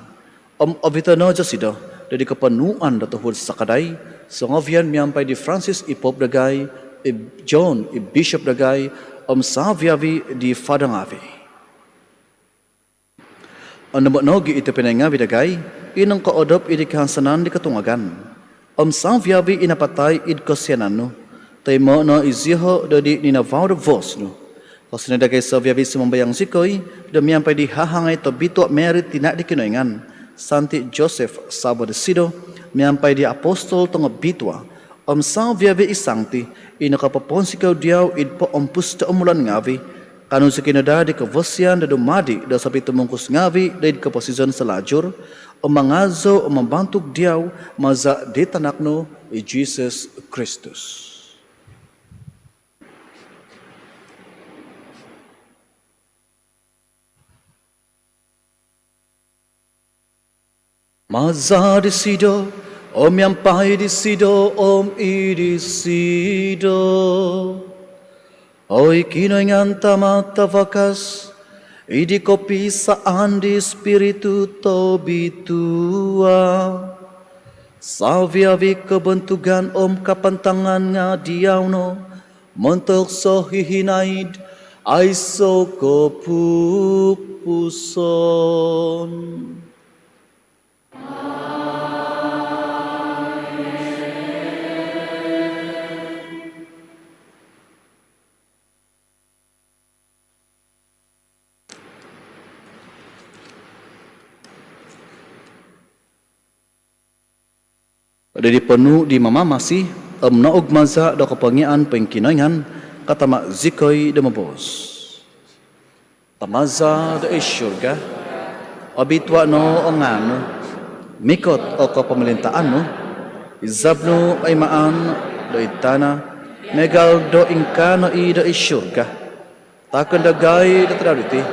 om ovito' no dosido do id koponuan do tohuod sakadai songovian miampai di Francis i Pope dagai, i John i Bishop dagai, om savi-avi' di Father ngaavi'. Ondomo' nogi' i tobpinai ngaavi' dagai i nongkoodop id kahansanan di kotungagan, om savi-avi i napatai id kosianan nu, toimo' no iziho' do di ninavau do vos nu. Kosianai dagai savi-avi, sumambayang zikoi, do miampai di hahangai tobitua' Mary tina' di Kinoingan, Santi Joseph savo disido, miampai di apostol tongobitua', om savi-avi i santi i nokopoponsikou diau id poompus do umulan ngavi', kaanu zikoi no daa di kovosian do dumadi' do sopitumungkus ngavi' do id koposizon salajur, om mangazou om mambantug diau maza' di tanak nu i Jisus Kristus. Maza' disido, om miampai disido, om id disido, oi Kinoingan Tama' Tavakas, id kopiisaan di Spiritu Tobitua, savi-avi kobontugan om kapantangan nga' diau no, montok sohihinaid aiso' kopupuson. Do di ponuu' di Mamamasi om noug maza' do kopongiaan poingkinoingan, katama' zikoi do moboos. Tama za do id surga, obitua' no o ngaan nu, mikot o kopomolintaan nu, izab nu oi maan do id tana' miagal do ingkaa no i' do id surga. Taakon dagai do tadau diti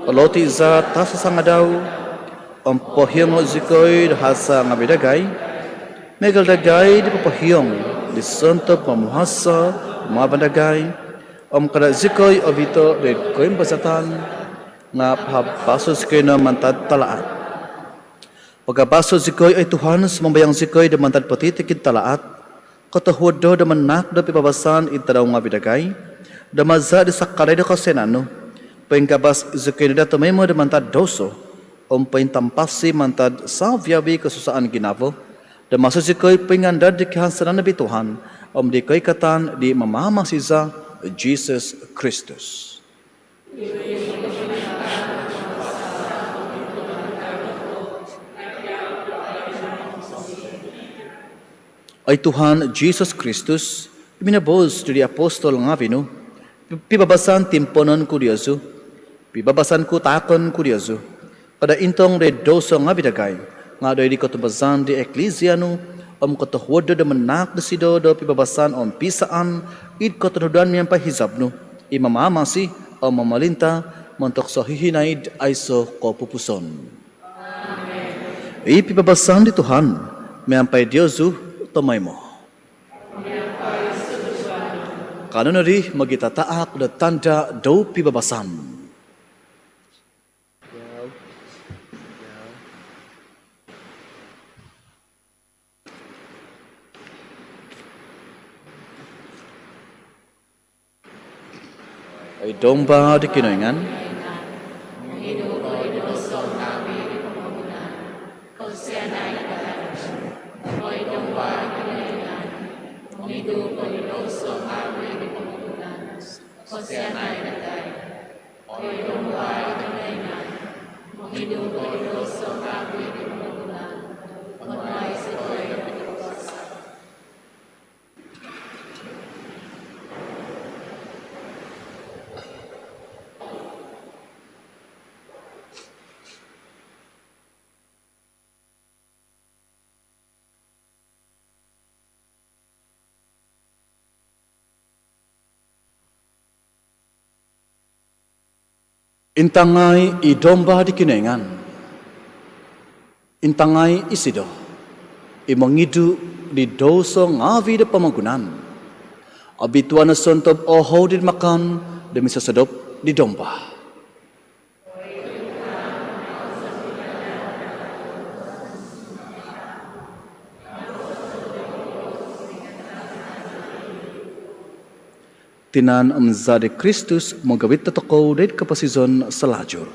o loti za tasasangadau, om pohiongo' zikoi do hasa' ngavi' dagai miagal dagai di popohiong di sontob momuhasa' humavan dagai, om kada' zikoi ovito' do id koimbazatan, nga' pahabaso' zikoi no mantad talaat. Pagabaso' zikoi oi Tuhan, sumambayang zikoi, do mantad potitikid talaat, kotohuod do do manaak do pibabasan id tadau ngavi' dagai, do maza' di sakadai do kosianan nu poingabas zikoi no daa tomoimo do mantad douso om pointampasi mantad savi-avi kosusaan ginavo, do maso zikoi poingandad di kahansanan nobi Tuhan om di koikatan di Mamamasi za Jisus Kristus. Oi Tuhan Jisus Kristus, i minoboos di apostol ngavi' nu, pibabasan timponon ku diozu, pibabasan ku taakon ku diozu. Kada' intong do id douso ngavi' dagai, nga' do id kotumbazaan di Eklisia nu, om kotohuod do do manaak disido do pibabasan om pisaan id kotonudan miampai hizab nu, i mamamasi om momolinta' montok sohihinaid aiso' kopupuson. I pibabasan di Tuhan miampai diozu tomoimo. Kanou nodi mogitataak do tanda' do pibabasan. Oi Domba di Kinoingan. Intangai i Domba di Kinoingan. Intangai isido i mongidu' di douso ngaavi' do pomogunan. Obitua' no sontob ohou di makan do misosodop di Domba. Tinan om Zaa di Kristus mogovit dotokou doid koposizon salajur.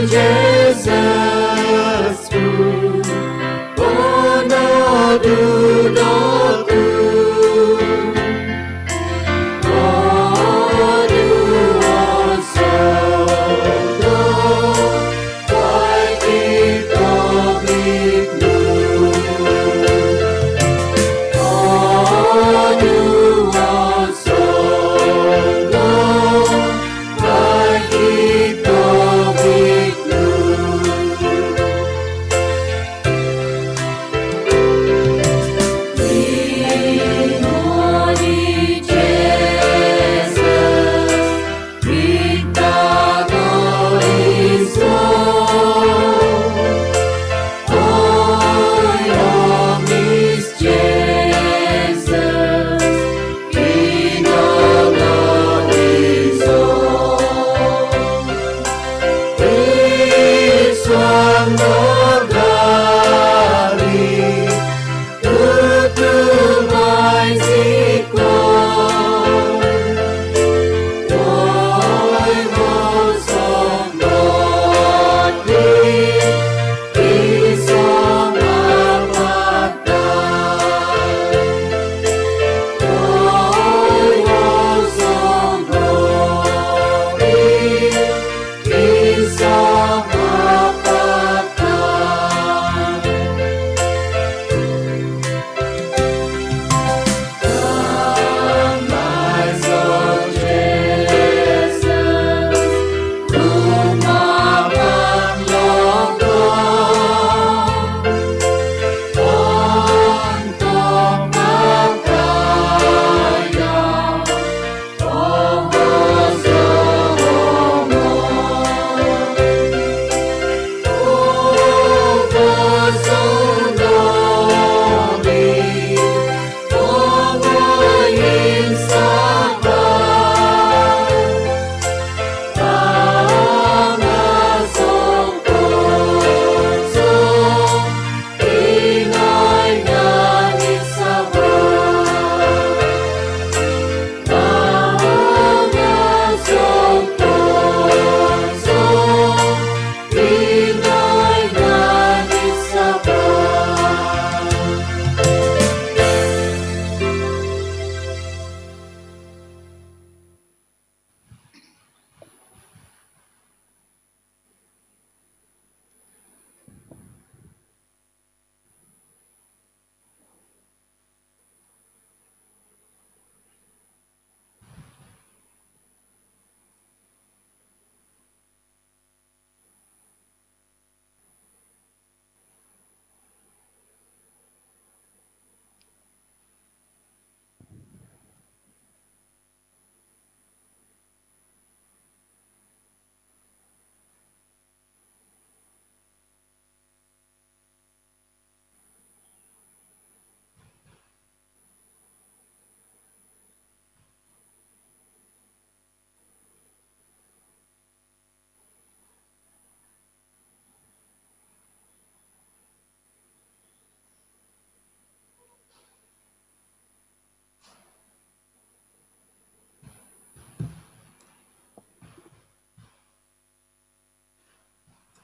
Jesus ku, ponoodu doku. Odu osonong, oi kito miknu. Odu osonong,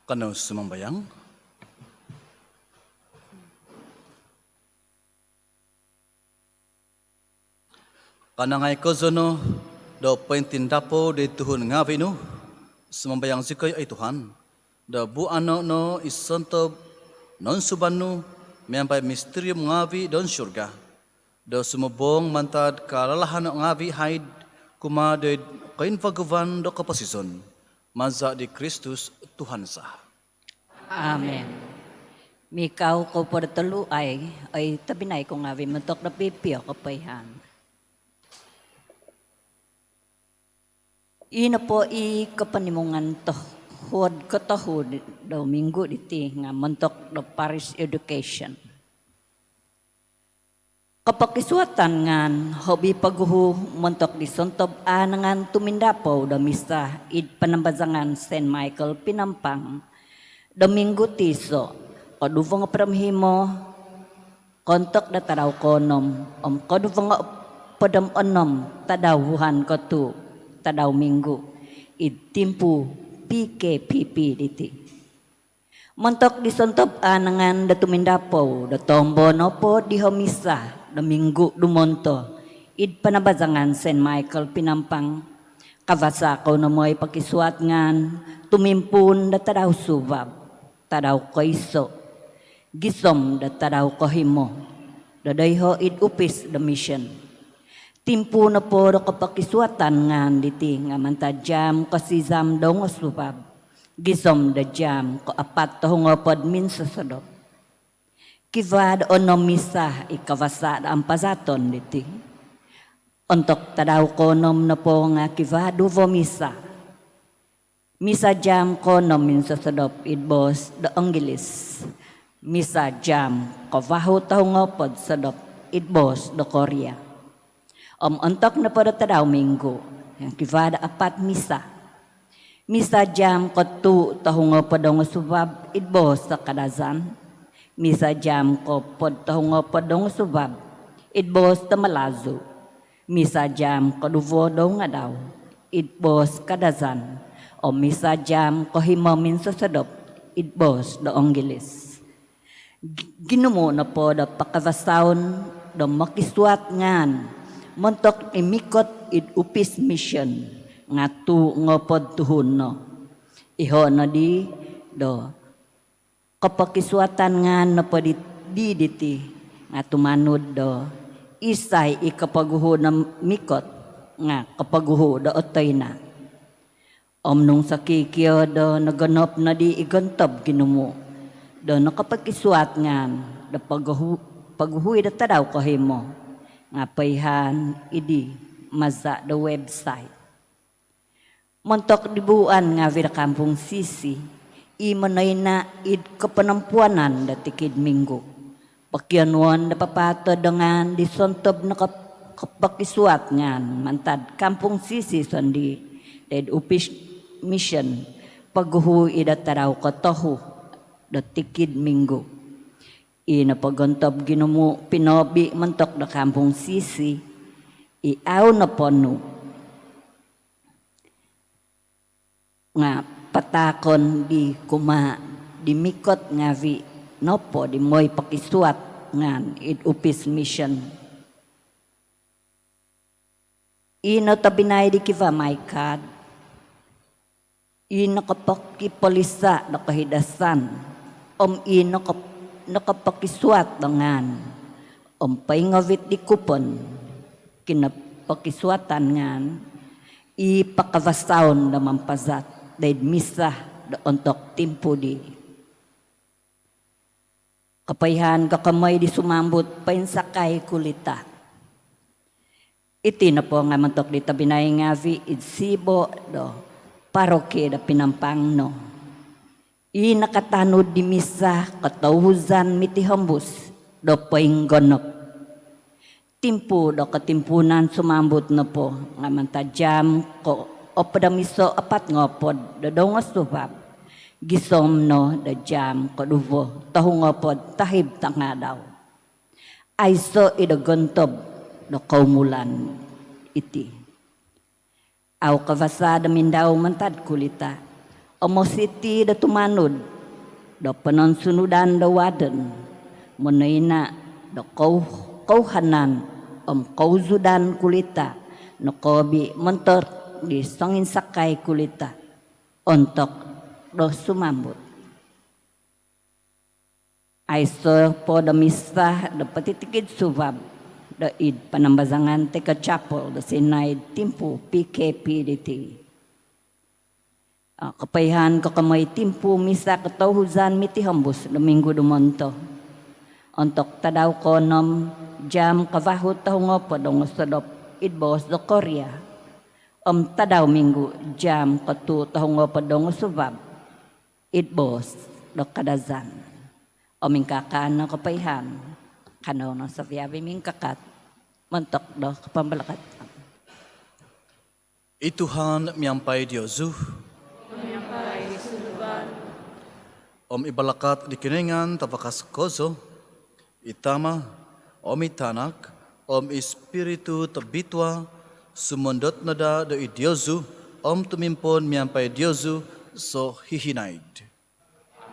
Kanou sumambayang. Kanangai kozo no do pointindapou di tuhun ngaavi' nu, sumambayang zikoi, oi Tuhan, do buano' no i sontob nounsuban nu miampai mistirium ngaavi' don surga, do sumobong mantad kalalahano' ngaavi' haid kumaa doid koinvaguvan do koposizon, maza' di Kristus Tuhan za. Amin. Mikau kou po do toluai, oi tobpinai ku ngaavi', montok do pipio kopoihaan. I nopo i koponimungan tohuod kotohu do minggu diti nga' montok do parish education. Kopokisuatan ngaan hobi poguhu montok di sontob aanangan tumindapou do misa id panambazangan Saint Michael Pinampang do minggu tiso, koduvo ngoopod om himo, koontok do tadau koonom om koduvo ngoopod om onom tadau vuhan kotuu, tadau minggu, id timpu P K P P diti. Montok di sontob aanangan do tumindapou do tombo nopo diho misa do minggu dumonto id panabazangan Saint Michael Pinampang, kavasa kou no moi pokisuat ngaan tumimpuun do tadau suvab, tadau koiso, gisom do tadau kohimo do doiho id upis do mission. Timpu nopo do kopokisuatan ngaan diti nga mantad jaam kosizam dongosuvab gisom do jaam koapat tohu ngoopod minsosodop. Kivaa do onom misa i kavasa do ampazaton diti. Ontok tadau koonom nopo nga kivaa duvo misa. Misa jaam koonom minsosodop id boos do Onggilis. Misa jaam kovahu tohu ngoopod sodop id boos do Korea. Om ontok nopo do tadau minggu nga kivaa do apat misa. Misa jaam kotuu tohu ngoopod dongosuvab id boos do Kadazan. Misa jaam koopod tohu ngoopod dongosuvab id boos do Malazu. Misa jaam koduvo do ngadau id boos Kadazan. Om misa jaam kohimo minsosodop id boos do Onggilis. Gi-, ginumu nopo do pakavasaon do mokisuat ngaan montok i mikot id upis mission nga tuu ngoopod tuhun no. Iho nodi do kopokisuatan ngaan nopo di, di diti nga tumanud do isai i kopoguhu do mikot nga kopoguhu do otoina. Om nung sokikio do nogonop nodi i gontob ginumu do nokopokisuat ngaan do poguhu, poguhui do tadau kohimo nga poihaan id di maza do website. Montok di buuan ngaavi do Kampung Sisi i monoina id koponompuanan do tikid minggu, pokionuon do papaatod do ngaan di sontob nokop-, kopokisuat ngaan mantad Kampung Sisi sondii doid upis mission poguhu i do tadau kotohu do tikid minggu. I nopo gontob ginumu pinoobi montok do Kampung Sisi i au noponu nga pataakon di kumaa di mikot ngaavi nopo di moi pokisuat ngaan id upis mission. I notobinai di kivaa MyKad, i nokopokipolisa do kohidasan om i nokop-, nokopokisuat do ngaan om poingovit di kupon kinopokisuatan ngaan i pakavasaon do mampazat doid misa do ontok timpu di. Kopoihaan kokomoi di sumambut poinsakai kulita. Iti nopo nga montok di tobinai ngaavi id sibo do paroki do Pinampang no i nakatanud di misa kotouhuzan mitihombus do poinggonop. Timpu do kotimpuunan sumambut nopo nga mantad jaam koopod om iso apat ngoopod do dongosuvab gisom no do jaam koduvo tohu ngoopod tahib tangaadau. Aiso i do gontob do koumulan iti. Au kavasa do mindau mantad kulita om mositi do tumanud do pononsunudan do warden monoina do kou-, kouhanan om kouzudan kulita nokoobi montok di songinsakai kulita ontok do sumambut. Aiso po do misa do potitikid suvab doid panambazangan toi ko chapel do sinaid timpu P K P diti. Ah, kopoihaan kokomoi timpu misa kotouhuzan mitihombus do minggu dumonto. Ontok tadau koonom jaam kovahu tohu ngoopod dongosodop id boos do Korea. Om tadau minggu jaam kotuu tohu ngoopod dongosuvab id boos do Kadazan. Om ingkaa no kopoihaan, kanou no savi-avi mingkakat montok do kapambalakatan. I Tuhan miampai diozu. Om i balakat di Kinoingan tavakas kozo, i Tama, om i Tanak, om i Spiritu Tobitua, sumondot no daa do id diozu, om tumimpoon miampai diozu, sohihinaid.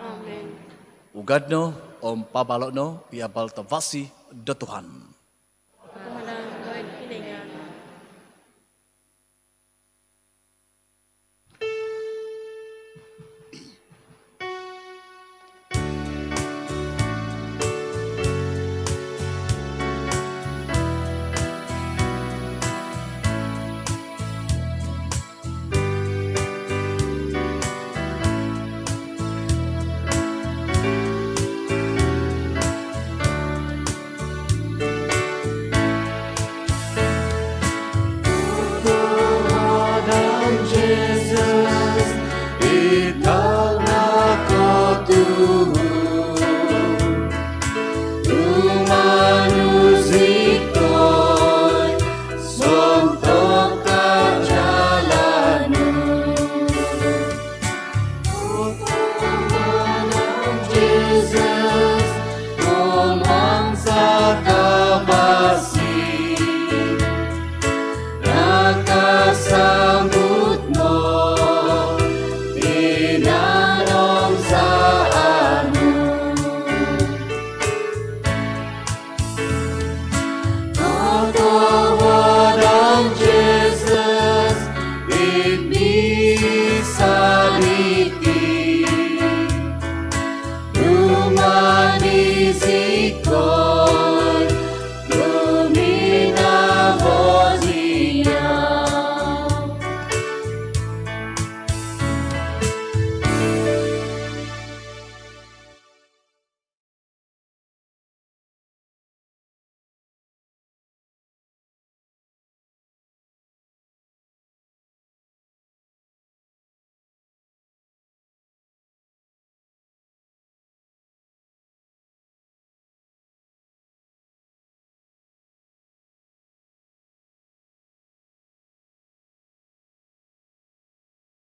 Amen. Ugad no om pabalo' no i abal tavasi do Tuhan. Kotohuadan doid Kinoingan. Kotohuadan Jesus i tanga' kotuhun, tumanud zikoi sontob kajalan nu. Kotohuadan Jesus, Tuhan sangkawasi, nakasambut no tinan om zaa' nu. Kotohuadan Jesus, it mi